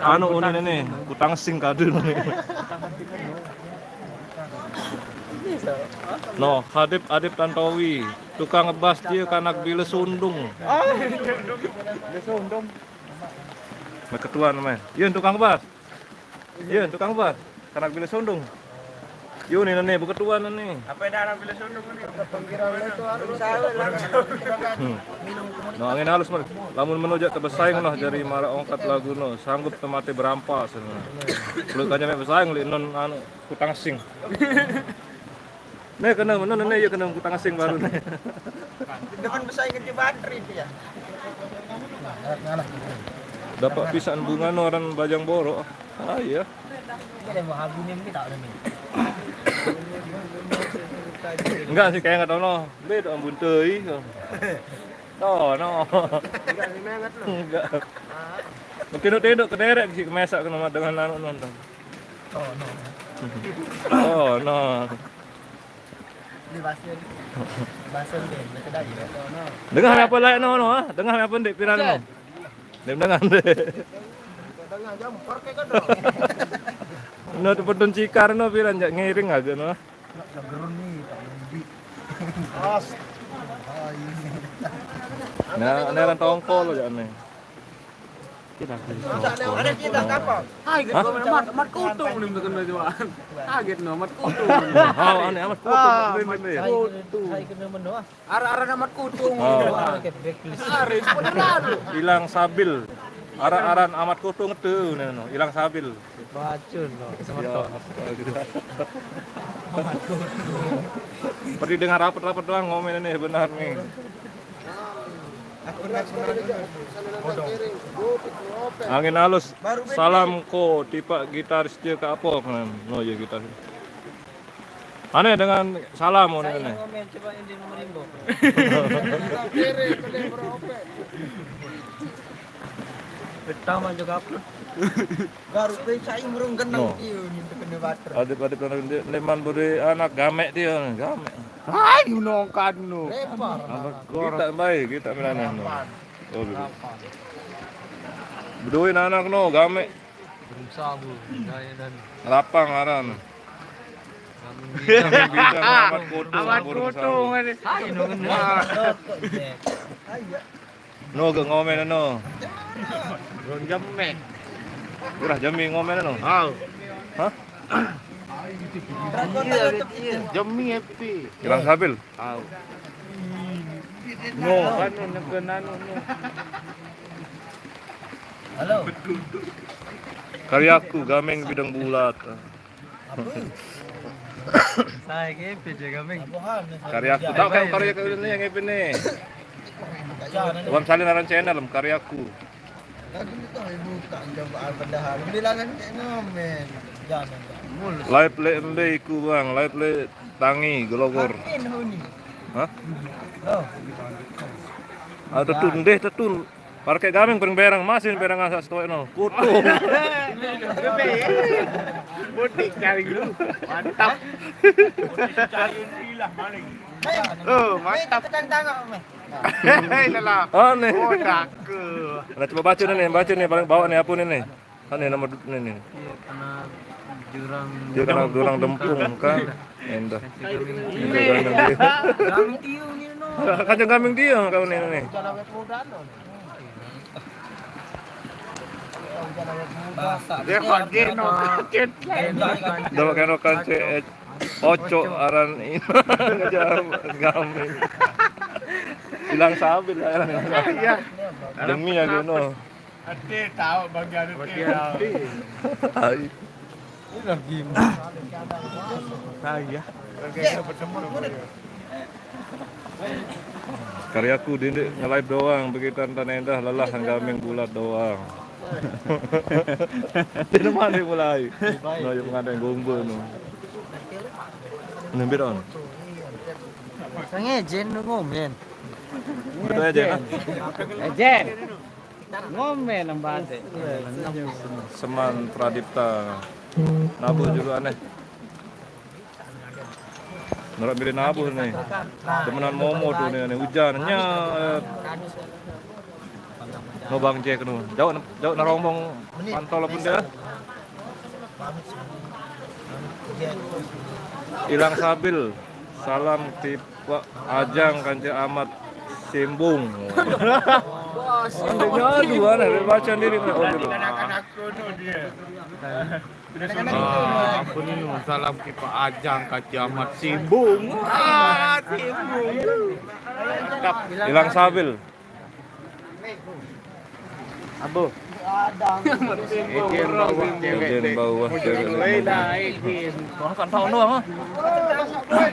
Anu, unin ini, kutang sing kadu ini. No, Hadip Adip Tantowi, tukang ngebas dia kanak bile sundung. Ah, bile sundung. Nah, ketua namanya. Iya, tukang ngebas. Iya, tukang bas. Kanak bile sundung. Yo, nih, nih, beketuan nih. Apa dah anak bile sundung nih? Hmm. No, angin halus, Mas. Lamun meno jaq tebesaing no jari maraq ongkat lagu no, sanggup temate berampas no. Lu kanya meq besaing leq non anu, kutang sing. Nih, kena meno, nih, ya kena kutang sing baru nih. Dengan besaing kance bateri itu ya. Dapat pisang bunga no aran bajang borok. Ah, iya. Enggak sih, kayak nggak tahu no. Beda ambun tei. No, no. Enggak sih, menget lo. Enggak. Mungkin udah tendok kederek sih, kemesak kena dengan anu nonton. Oh, no. Oh, no. Ini bahasa, bahasa dia, dia kedai ya. Oh, no. Dengar apa lah, no, no, ah? Dengar apa, Ndik, piran, no? Ndeq menengan deh. Tengah jam, parkir kan dong. No, tepedun cikar no, piran jaq ngiring aja no. Gerun nih, Pak Budi. As. Ah, ini. Nah, ini orang tongkol aja nih. Kita Ada kita kapal. Hai, gitu, Hah? Mat, mat kutung nih, bukan baju. Kaget no, mat kutung. Hau, aneh amat kutung. Ah, Mat Kutung. Saya kena, saya kena mendoa. Araq-araq amat kutung. Oh. Wah, kayak backlist. Aris, pun lalu. Ilang sabil. Araq-araq amat kutung tu, no, no. Ilang sabil. Bacun, no. Sama Ya. Tok. Pergi dengan rapet-rapet doang ngomel ini benar nih. Angin halus. Salam ko tipaq gitaris dia ke apa? No, ya gitaris. Aneh dengan salam, aneh, Saya aneh. Komen, coba yang di nomor Rimbo. Pertama juga upload. Baru pe cai murung genang No. Dia ni terkena bater. Adip-adip anak dia, leman beri anak gameq dia, gameq. Hai, nongkan no. Lepar. Anak gorok. Kita baik, kita menanam no. Oh, gitu. Bedoin anak no, gameq. Belum sabu, gaya dan Lapang aran. Bidang Amat Koto, Amat Koto, burung sawo. Ngene. No, gak ngomen no. Burung jemek. Urah jemi ngomen no. Au. Hah? Jemi happy. Hilang stabil. Au. No, kan neken anu no. Halo. Karyaku gameng bidang bulat. Apa? Saya ke P J gameng. Karyaku. Tahu kan karya kau ini yang apa nih? Jangan. Wan salin aran channel karyaku. Lagu ni tahu ibu tak jawab padahal. Bila lagu ni ngomen. Jangan. Live le embe iku bang, live le tangi gelogor. Makin huni. Hah? Oh. Ah, tetun deh, tetun. Parke gameng pering berang, masin berang asa stoe no. Kutu. Butik cari dulu. Mantap. Oh, mantap. Tentang apa, Meh? Hei, lelah. Aneh. Oh, dak. Nah, coba baca nih, baca nih, paling bawah nih, apa nih nih? Kan ini nomor ini nih. Iya, kena jurang. Dia kena jurang dempung kan. Endah. Kambing tiung ini no. Kan kambing tiung kau ini nih. Dia pakai no kancet. Dapat kena kancet. Oco aran ini. Gaming. Hilang stabil lah. Iya. Demi ya no. Ate tahu bagian itu. Ai. Ini lagi. Saya. Karyaku dindik nge-live doang, begitu tan endah lelah gameng bulat doang. Di mana mulai? No, yuk ngadeng gombal no. Nembir on. Sangejen ngomen. Betul aja nah. Ejen. Ngomen nambah deh. Seman Pradipta. Nabuh juga aneh. Nolak milih nabuh nih. Temenan momo tuh nih, nih hujan. Nyet. No Bang Jack no. Jauh, jauh narombong pantol pun dia. Hilang stabil. Salam tipe ajang kanca amat simbung. Ande gaduh aneh, baca diri. Oh, dulu. Ah, apa ni no? Salam tipe ajang kanca amat simbung. Ah, simbung. Hilang stabil. Abu. Ejen bawah cewek. Ejen bawah cewek. Wah, kan tahu doang ah.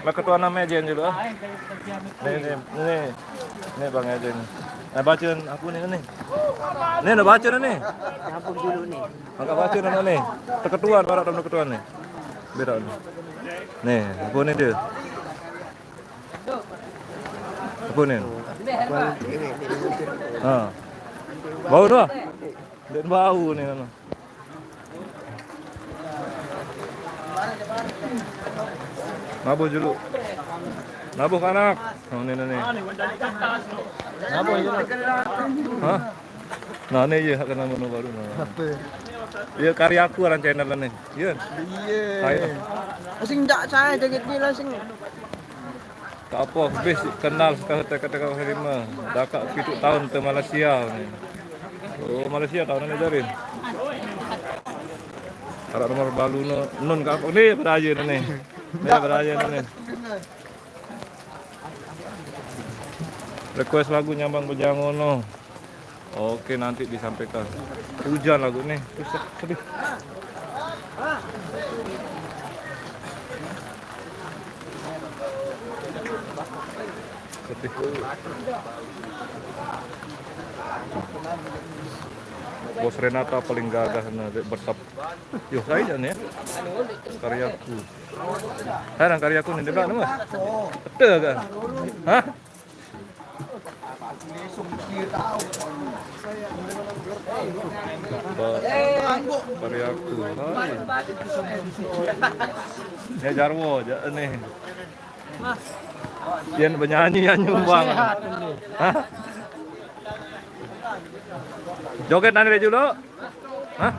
Lah ketua nama Ejen dulu ah. Nih, nih, nih. Nih Bang Ejen. Nah, bacain aku nih nih. Nih udah baca nih. Ngampun dulu nih. Maka baca nih nih. Keketuaan para teman keketuaan nih. Beda nih. Nih, aku nih dia. Apa ni? Ha. Bau tu. Dia bau ni kan. Nabuh dulu. Nabuh kanak. Oh ni ni. Nabuh dulu. Ha? Nah, ni je hak kena menu baru nah. Apa? Ya karya aku orang channel ni. Ya. Iya. Ayo. Asing tak saya jaket ni lah sing. Tak apa, bis kenal sekali teka-teka lima. Dakak pitu tahun ke Malaysia ni. Oh, Malaysia tahun ni dari. Kalau nomor baru no, nun ke apa? Ni beraja ni. Ni beraja ni. Request lagu Nyambang Bejangono. Oke, nanti disampaikan. Hujan lagu nih. Terus sedih. Sedih. Bos Renata paling gagah nah, dek betap. Yo, saya ni ya. Karyaku. Hai, nang karyaku ni dia nama? Betul ke? Hah? Ba-, karyaku. Hai. Ni jarwo je ni. Yang bernyanyi yang nyumbang. Hah? Joget nanti dulu. Hah?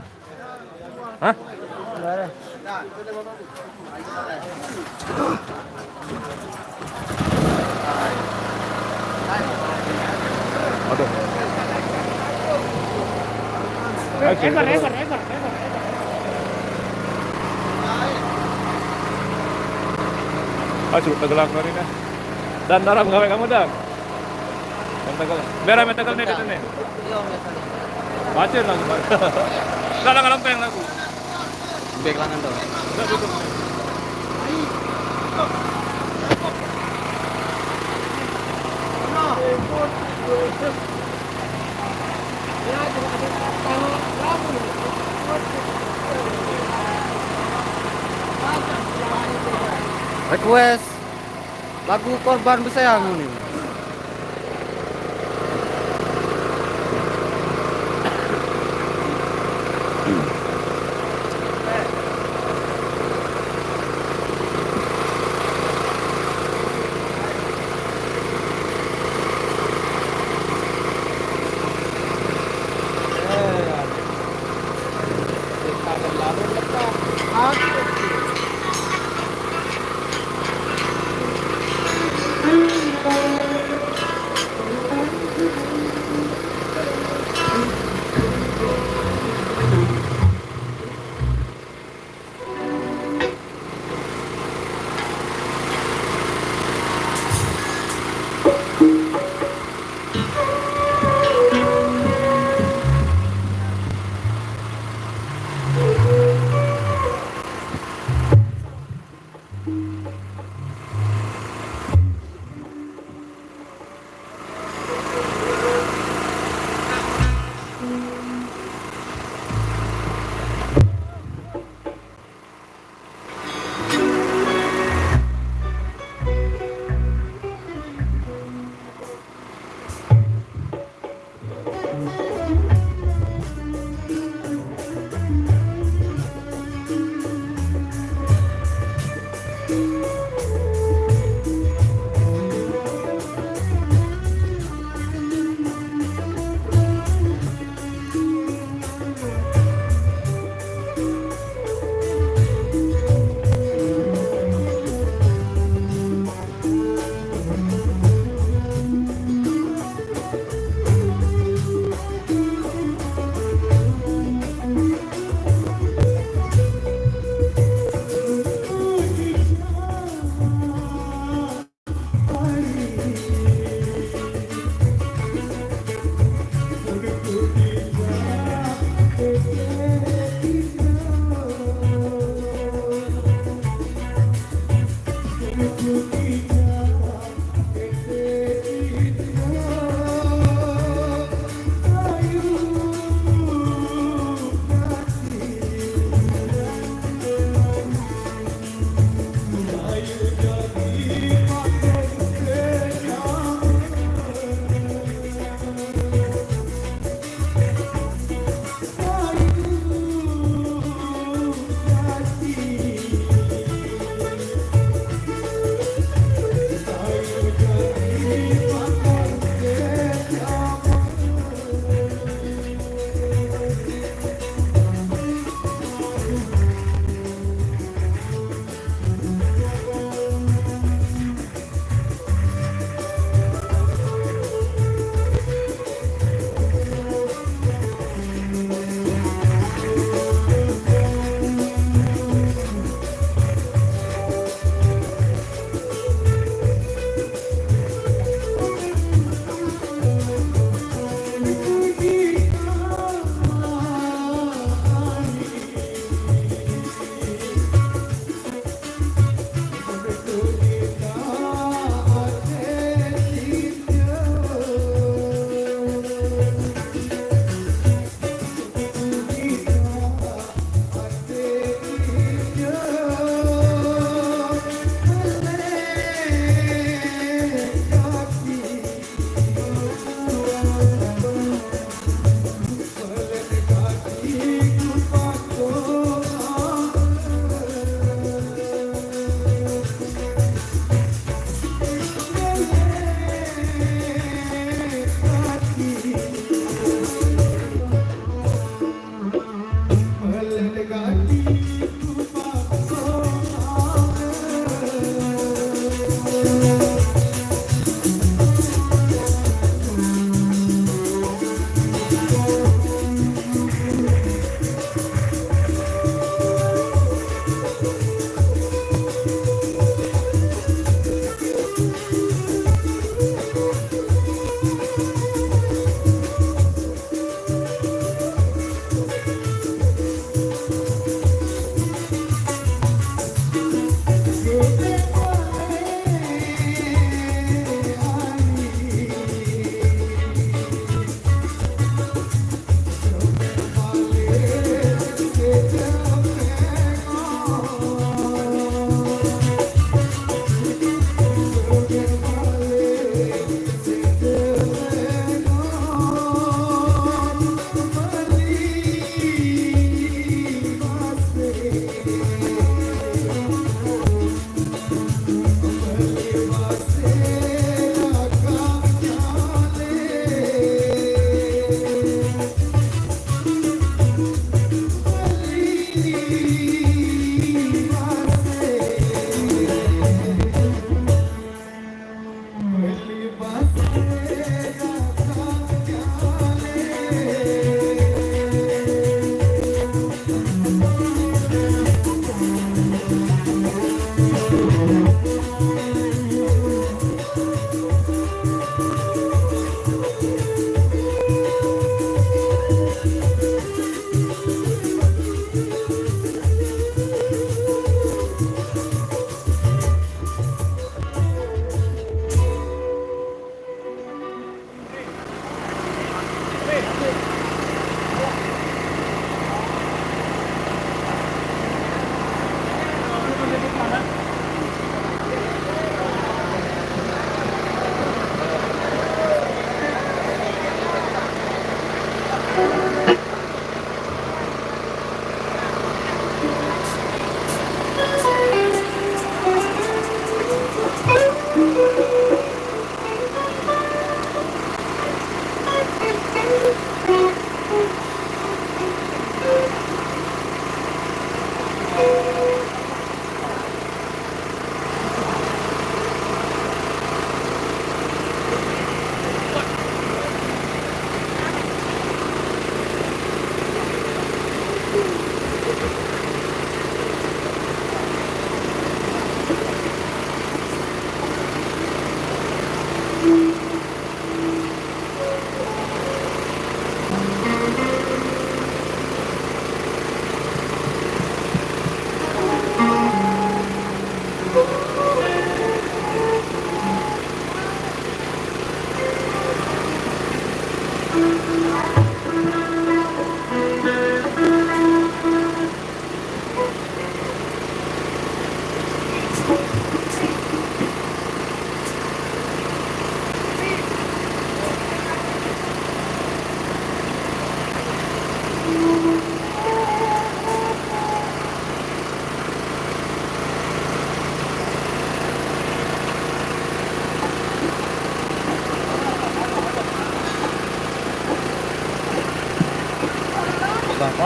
Hah? Aduh. Ayo, ever, ever, ever, ever, ever. Ayo, tenggelam kemarin dah. Dan darah mengawet kamu dah. Yang tenggelam. Merah yang tenggelam ni, dia ni. Baca lagu. Dah lah, kalau peng lagu. Bek langan tu. Request lagu Korban Bersayang ni.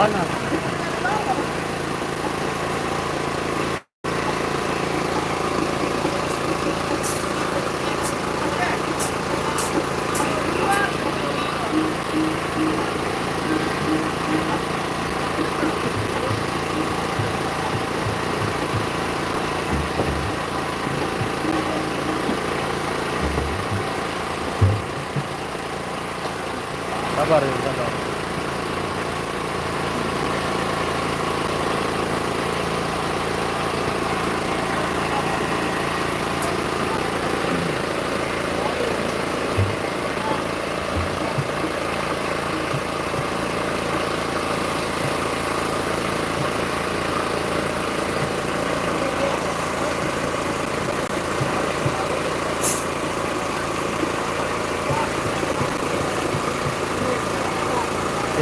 Panas. Sabar ya, sabar.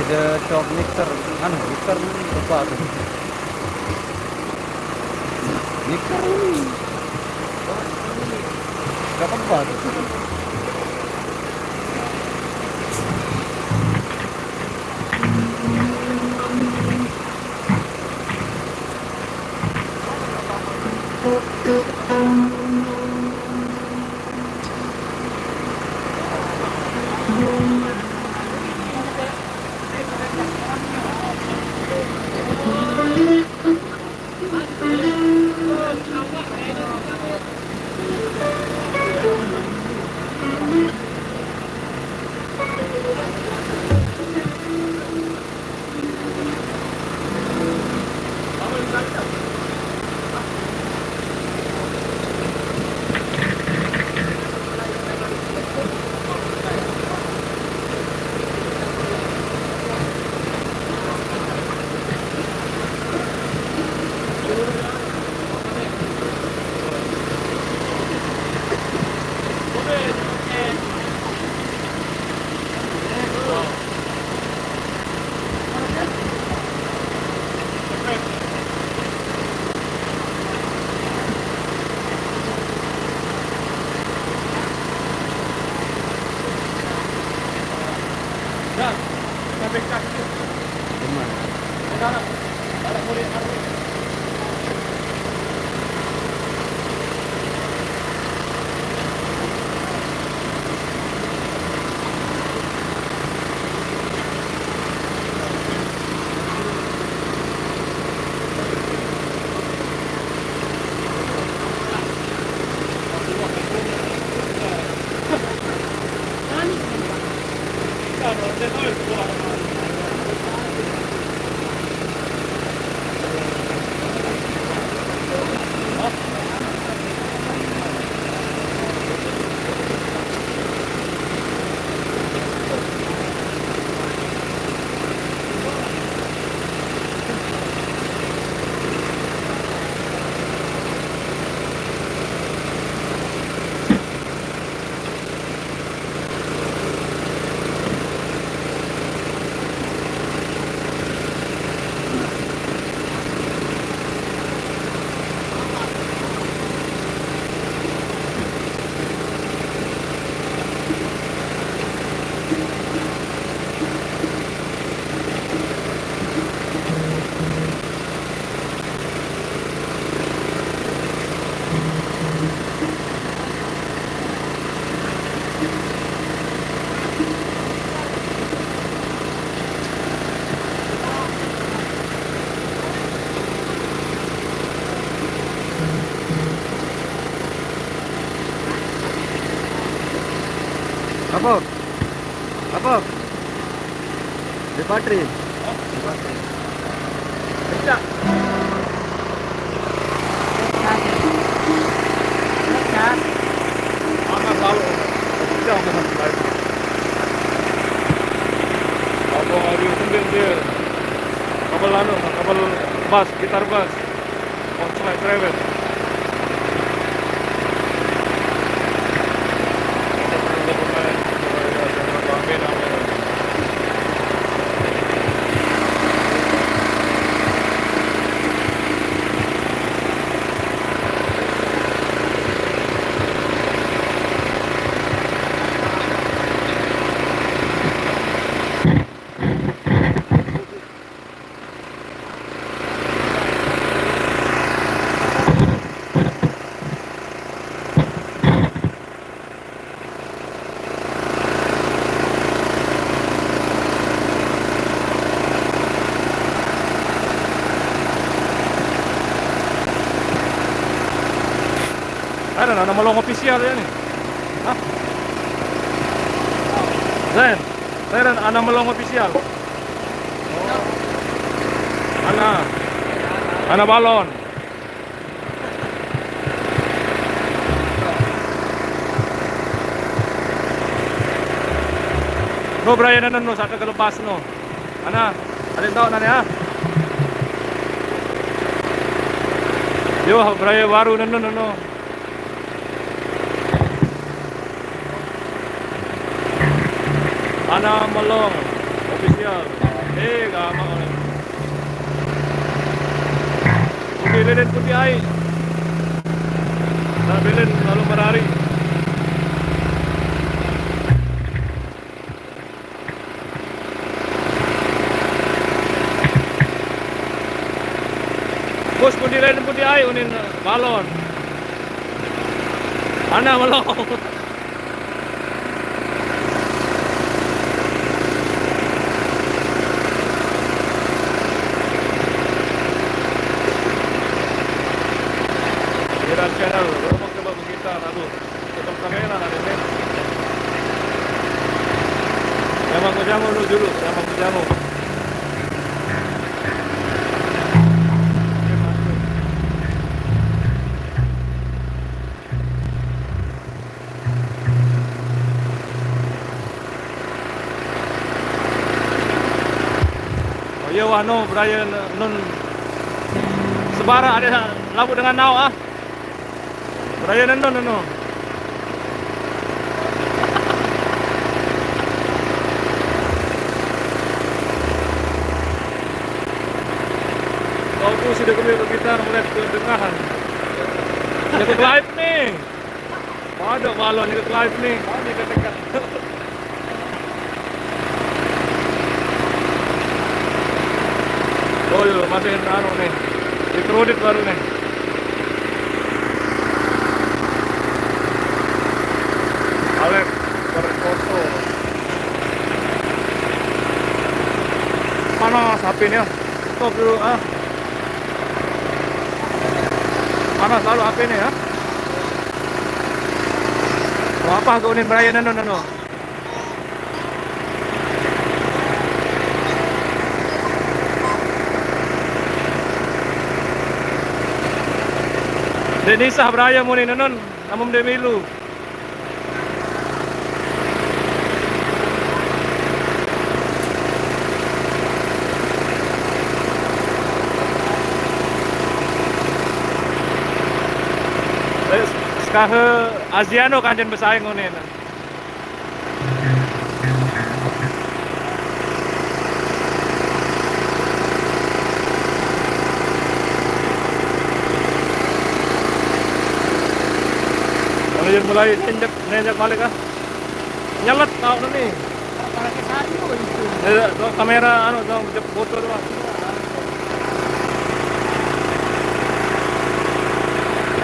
Ada cok mixer, anu, mixer ini apa tuh? Mixer ini. Gak apa-apa tuh. Apa? Apa? Di battery. Di battery. Kencang. Panas lalu. Kencang panas lalu. Apa hari itu dia? Kapal anu, kapal bus, gitar bus. Oxford Travel. Siran, Ana Melong Official ya nih. Hah? Zain, siran, Ana Melong Official. Ana, Ana Balon. No, Brian, no, no, saka gelepas no. Ana, ada yang tahu nanya? Yo, Brian baru, no, no, no, no. Ana Melong Official. Eh, gampang oleh. Pundi lilin, pundi ai. Nak bilin lalu merari. Bos, pundi lilin, pundi ai, unin, eh, balon. Ana Melong. Giliran channel, Romo coba bergitar, aduh. Tetap kamera ada nih. Yang mau jamu dulu, dulu, yang mau jamu. Oh iya, wah, no, Brian, nun sebara ada labu dengan nau, ah. Brian, nun, nun, nun. Kau tuh sudah kami berbicara mulai kedengahan. Jago live nih. Waduh, balon itu live nih. Oh, ini dekat. Oh, iya, masih anu nih. Dikerudit baru nih. Alex Perkoso. Panas H P-nya. Stop dulu, ah. Panas lalu H P-nya, ya. Wah, apa kau nih, Brian, no, no, no. Dek Nisa, Brian, mau nih, non, namun dia milu. Eh, sekahe Aziano kanjen besaing ngene. Kalau yang mulai nenjak, nenjak balik ah. Nyelet tau nih. Pakai satu itu. Ya, tuh kamera anu, tuh, foto doang.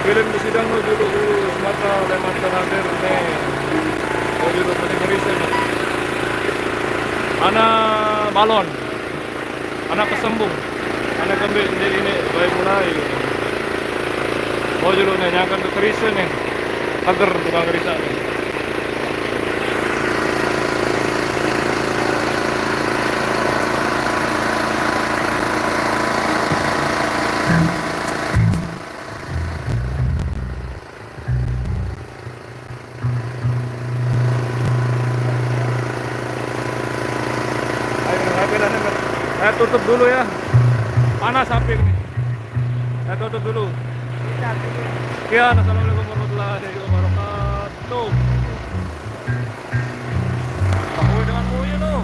Film di sidang lo dulu, Sumatera, Kalimantan hadir nih. Oh, dulu penting riset nih. Ana Balon. Ana Kesembung. Ana Kembe sendiri nih, baik mulai. Oh, dulu nih, nyangkan ke Kerise nih. Pager tukang Kerise nih. Ayo, ayo, ayo, ayo. Saya tutup dulu ya. Panas H P ini. Saya tutup dulu. Sekian, assalamualaikum warahmatullahi wabarakatuh.